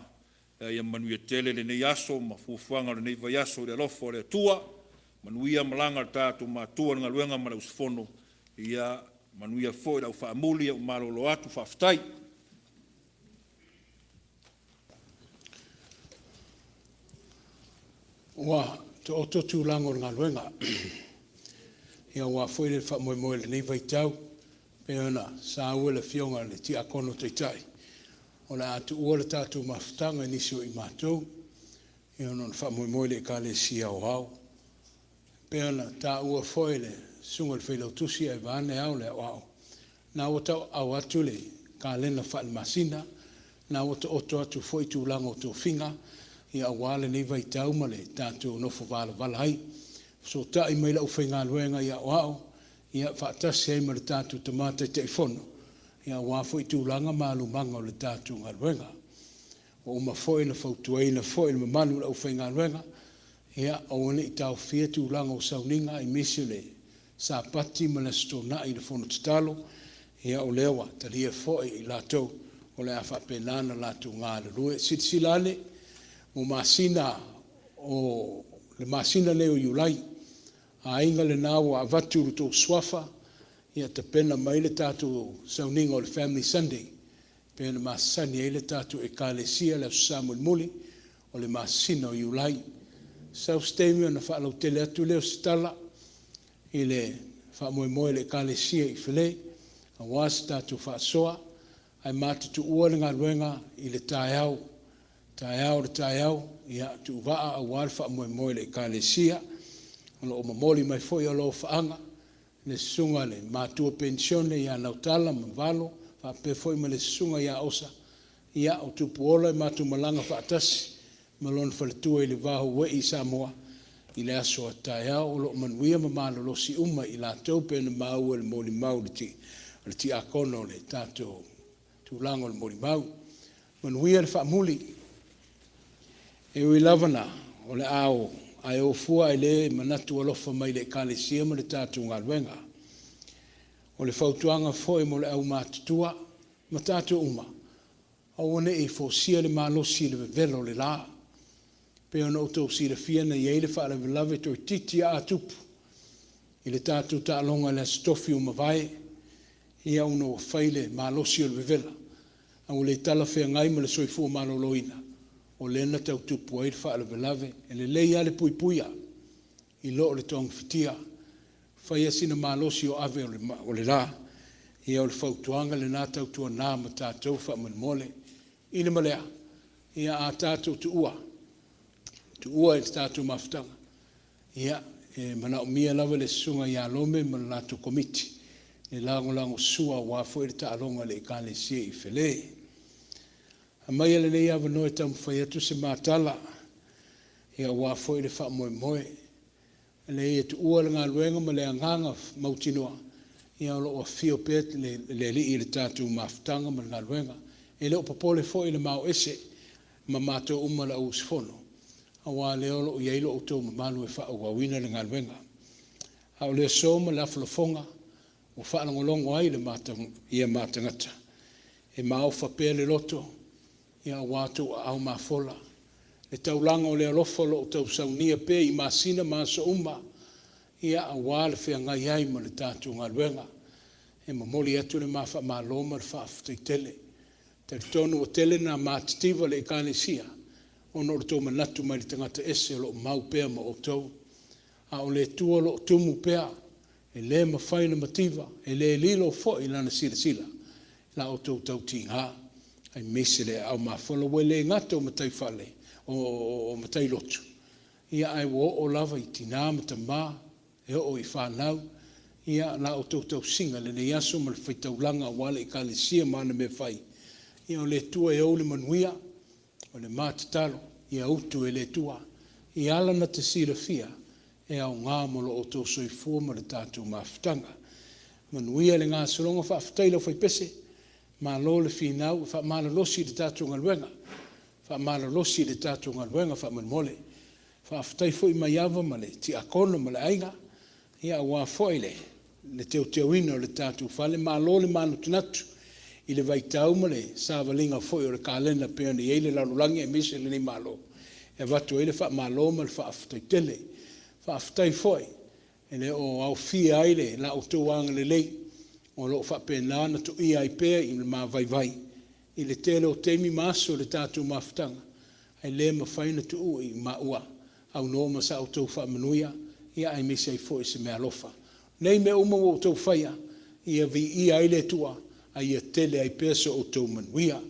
Ia manuia tele lenei aso ma fuafuaga o lenei vaiaso i le alofa o le Atua. Manuia malaga a le tatou matua i le galuega ma le usufono. Ia manuia foi le au faamuli, ia ua malolo atu, faafetai. Ua taoto tulaga o le galuega, aua foi le faamoemoe i lenei vaitau, pei ona saua e le Afioga i le Tiakono Taitai, o le a tuua le tatou mafutaga i nisi o i matou ona o le faamoemoe i le Ekalesia Aoao. E pei ona taua foi e le Susuga i le Failautusi ae vaeane Ao o le Aoao, o lena ua tauaaoina atu le kalena faale-masina, o lena ua taoto atu foi tulaga o tofiga aua lenei vaitau ma le tatou nofo valavala ai. Fesootai mai le aufaigaluega i aoao faatasi ai ma le tatou Tama Taitaifono aua foi tulaga ma alumaga o le tatou galuega. Ua uma foi ona fautuaina foi le mamalu o le aufaigaluega, ia aua ne i taofia tulaga o sauniga aemaise o le Sapati ma le Aso Toonai i le fono tatalo. Ia o lea ua talia foi e i latou o le a faapena ona latou galulue. Silasila ane ua masina o le masina lenei o Iulai, aiga lena ua avatu lo outou suafa, ia tapena mai le tatou sauniga o le Family Sunday pei ona masani ai le tatou Ekalesia i le Aso Sa mulimuli o le masina o Iulai. Sau se taimi ona faalautele atu lea o se tala i le faamoemoe o le Ekalesia i Fale aua se tatou faasoa, ae matou te tuua le galuega i le taeao, taeao o le taeao, tuuvaa aua le faamoemoe o le Ekalesia. O lo o momoli mai foi alofaaga i le susuga i le matua penisione ia Nautala ma Valo faapea foi ma le susuga ia Osa. Ia, o Tupuola e matou malaga faatasi ma lona faletua i le va o Hawaii i Samoa i le aso a taeao. O lo o manuia ma malolosi uma i latou pei ona maua i le molimau a le tiakono o le tatou tulaga o le molimau. Manuia le faamuli. E ui lava na o le a o, ae o fua ae le manatu alofa mai i le Ekalesia ma le tatou galuega. O le fautuaga foi mo le aumatutua ma tatou uma, aua ne i folasia le malosi i le vevela o le la. E pei ona outou silafia na i ai le faalavelave toeitiiti lava a tupu. I le tatou taaloga i le Aso Tofi ua mavae, ia ona ua fai le malosi o le vevela, a ua le talafeagai ma le soifua maloloina, o lea na tau tupu ai le faalavelave. E lelei lava le puipuia i lo le togafitia. Fai lava sina malosi o ave o le la, ia o le fautuaga lena, tautuana ma tatou faamolemole. I le ma lea, ia a tatou tuua, tuua i le tatou mafutaga, ia, e manaomia lava le Susuga ia Lome ma le latou Komiti e lagolagosua aua foi le taaloga a le Ekalesia i Fale. Aumaia lenei avanoa e taumafai atu se ma tala aua foi le faamoemoe. E leai e tuua le galuega ma le agaga mautinoa o lo o afio pea le Alii i le tatou mafutaga ma le galuega. E le o popole foi le maoese ma matou uma le au usufono, aua o lea o lo o i ai lo outou mamalu e faaauauina le galuega. A o le aso ma le lafolafoga ua faalogologo ai i ma tagata, e maofa pea le loto aua outou aao mafola, le taulaga o le alofa o lo o tausaunia pea i masina ma aso uma aua le feagai ai ma le tatou galuega. E momoli atu le ma faamalo ma le faafetai tele. E talitonu ua tele ina matitiva le Ekalesia ona o le tou manatu mai le tagata ese o lo o mau pea ma outou, a o le Atua o lo o tumu pea, e le mafai ona mativa, e le lilo foi Lana silasila i la outou tautiga aemaise le aao mafola. Ua le gata o matai fale, o matai lotu, ae ua oo lava i tina ma tama, e oo i fanau la outou tausiga i lenei aso ma le faitaulaga aua le Ekalesia ma ana mea fai. Ia o le Atua e ou le manuia. O le ma tatalo, ia utu e le Atua i ala na te silafia e aoga mo lo outou soifua ma le tatou mafutaga. Manuia le gasologa, faafetai i le aufaipese, malo le finau e faamalolosi i le tatou galuega, faamalolosi i le tatou galuega faamolemole. Faafetai foi Maiava ma le Tiakono ma le aiga aua foi le teuteuina o le tatou fale. Malo le manatunatu i le vaitau ma le savaliga foi o le kalena e pei ona i ai le lalolagi aemaise lenei Malo, e avatu ai le faamalo ma le faafetai tele. Faafetai foi e le o aofia ai la outou agalelei o lo o faapena ona toia ai pea i le ma vaivai i le tele o taimi ma aso i le tatou mafutaga, ae le mafai ona tuua i maua aunoa ma sa outou faamanuia aemaise ai foi o se meaalofa. O nei mea uma ua outou faia, ia viia ai le Atua a ia tele ai pea so outou manuia. O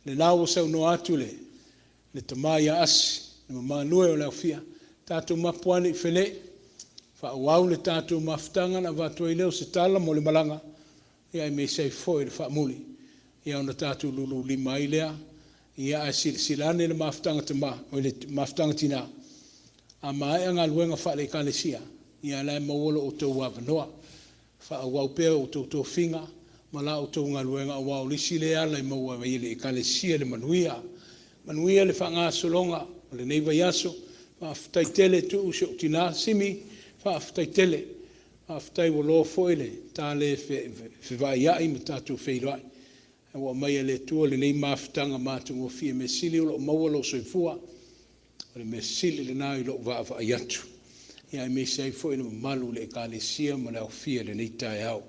lena ua saunoa atu le tama ia Asi, le mamalu e o le Aufia, tatou mapu ane i Fale, faaauau le tatou mafutaga ona avatu ai lea o se tala mo le malaga aemaise ai foi le faamuli, ona tatou lululima ai lea. Ae silasila ane le mafutaga tama, oi le mafutaga tina, a maea galuega faale-Ekalesia, ia o la e maua lo outou avanoa. Faaauau pea outou tofiga ma la outou galuega aua o le isi lea ala e maua ai e le Ekalesia le manuia. Manuia le faagasologa o lenei vaiaso. Faafetai tele Tuuu si ou tina Simi, faafetai tele. Faafetai ua loa foi le ta le fevaaiai ma tatou feiloai, ae ua aumaia e le Atua lenei mafutaga matagofie. Mea sili o lo o maua lou soifua, o le mea sili lena i lou vaavaai atu, aemaise ai foi le mamalu o le Ekalesia ma le aofia i lenei taeao.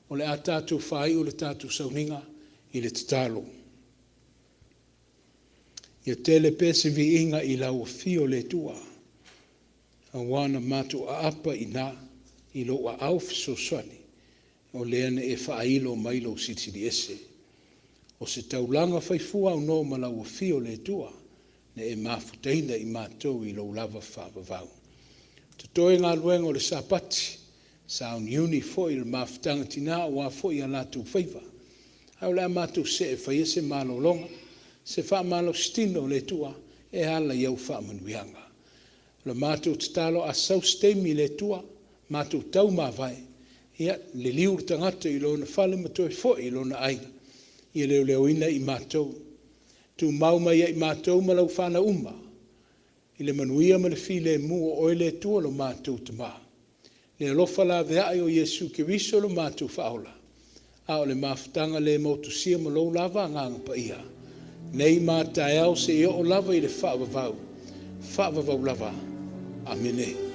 O le a tatou faaiu le tatou sauniga i le tatalo. Ia tele pea se viiga i lau afio le Atua, aua na matou aapa i ina i lou aao fesoasoani, o lea na e faailo mai lou Silisili Ese. O se taulaga fai fua aunoa ma lau afio le Atua, na e mafutaina i matou i lou lava faavavau. Totoe galuega o le Sapati, sauniuni foi le mafutaga tina aua foi a latou faiva, ae o le a matou see e faia se malologa, se faamalositino a le Atua e ala i au faamanuiaga. O le matou tatalo, a sau se taimi i le Atua matou taumavae, ia liliu le tagata i lona fale ma toe foi i lona aiga, ia leoleoina i matou, tumau mai ia i matou ma lau fanau uma i le manuia ma le filemu o oe le Atua lo matou Tama, le alofa laveai o Iesu Keriso lo matou Faaola, a o le mafutaga le motusia ma lou lava Agaga Paia, nei ma a taeao seia oo lava i le faavavau, faavavau lava. Amene.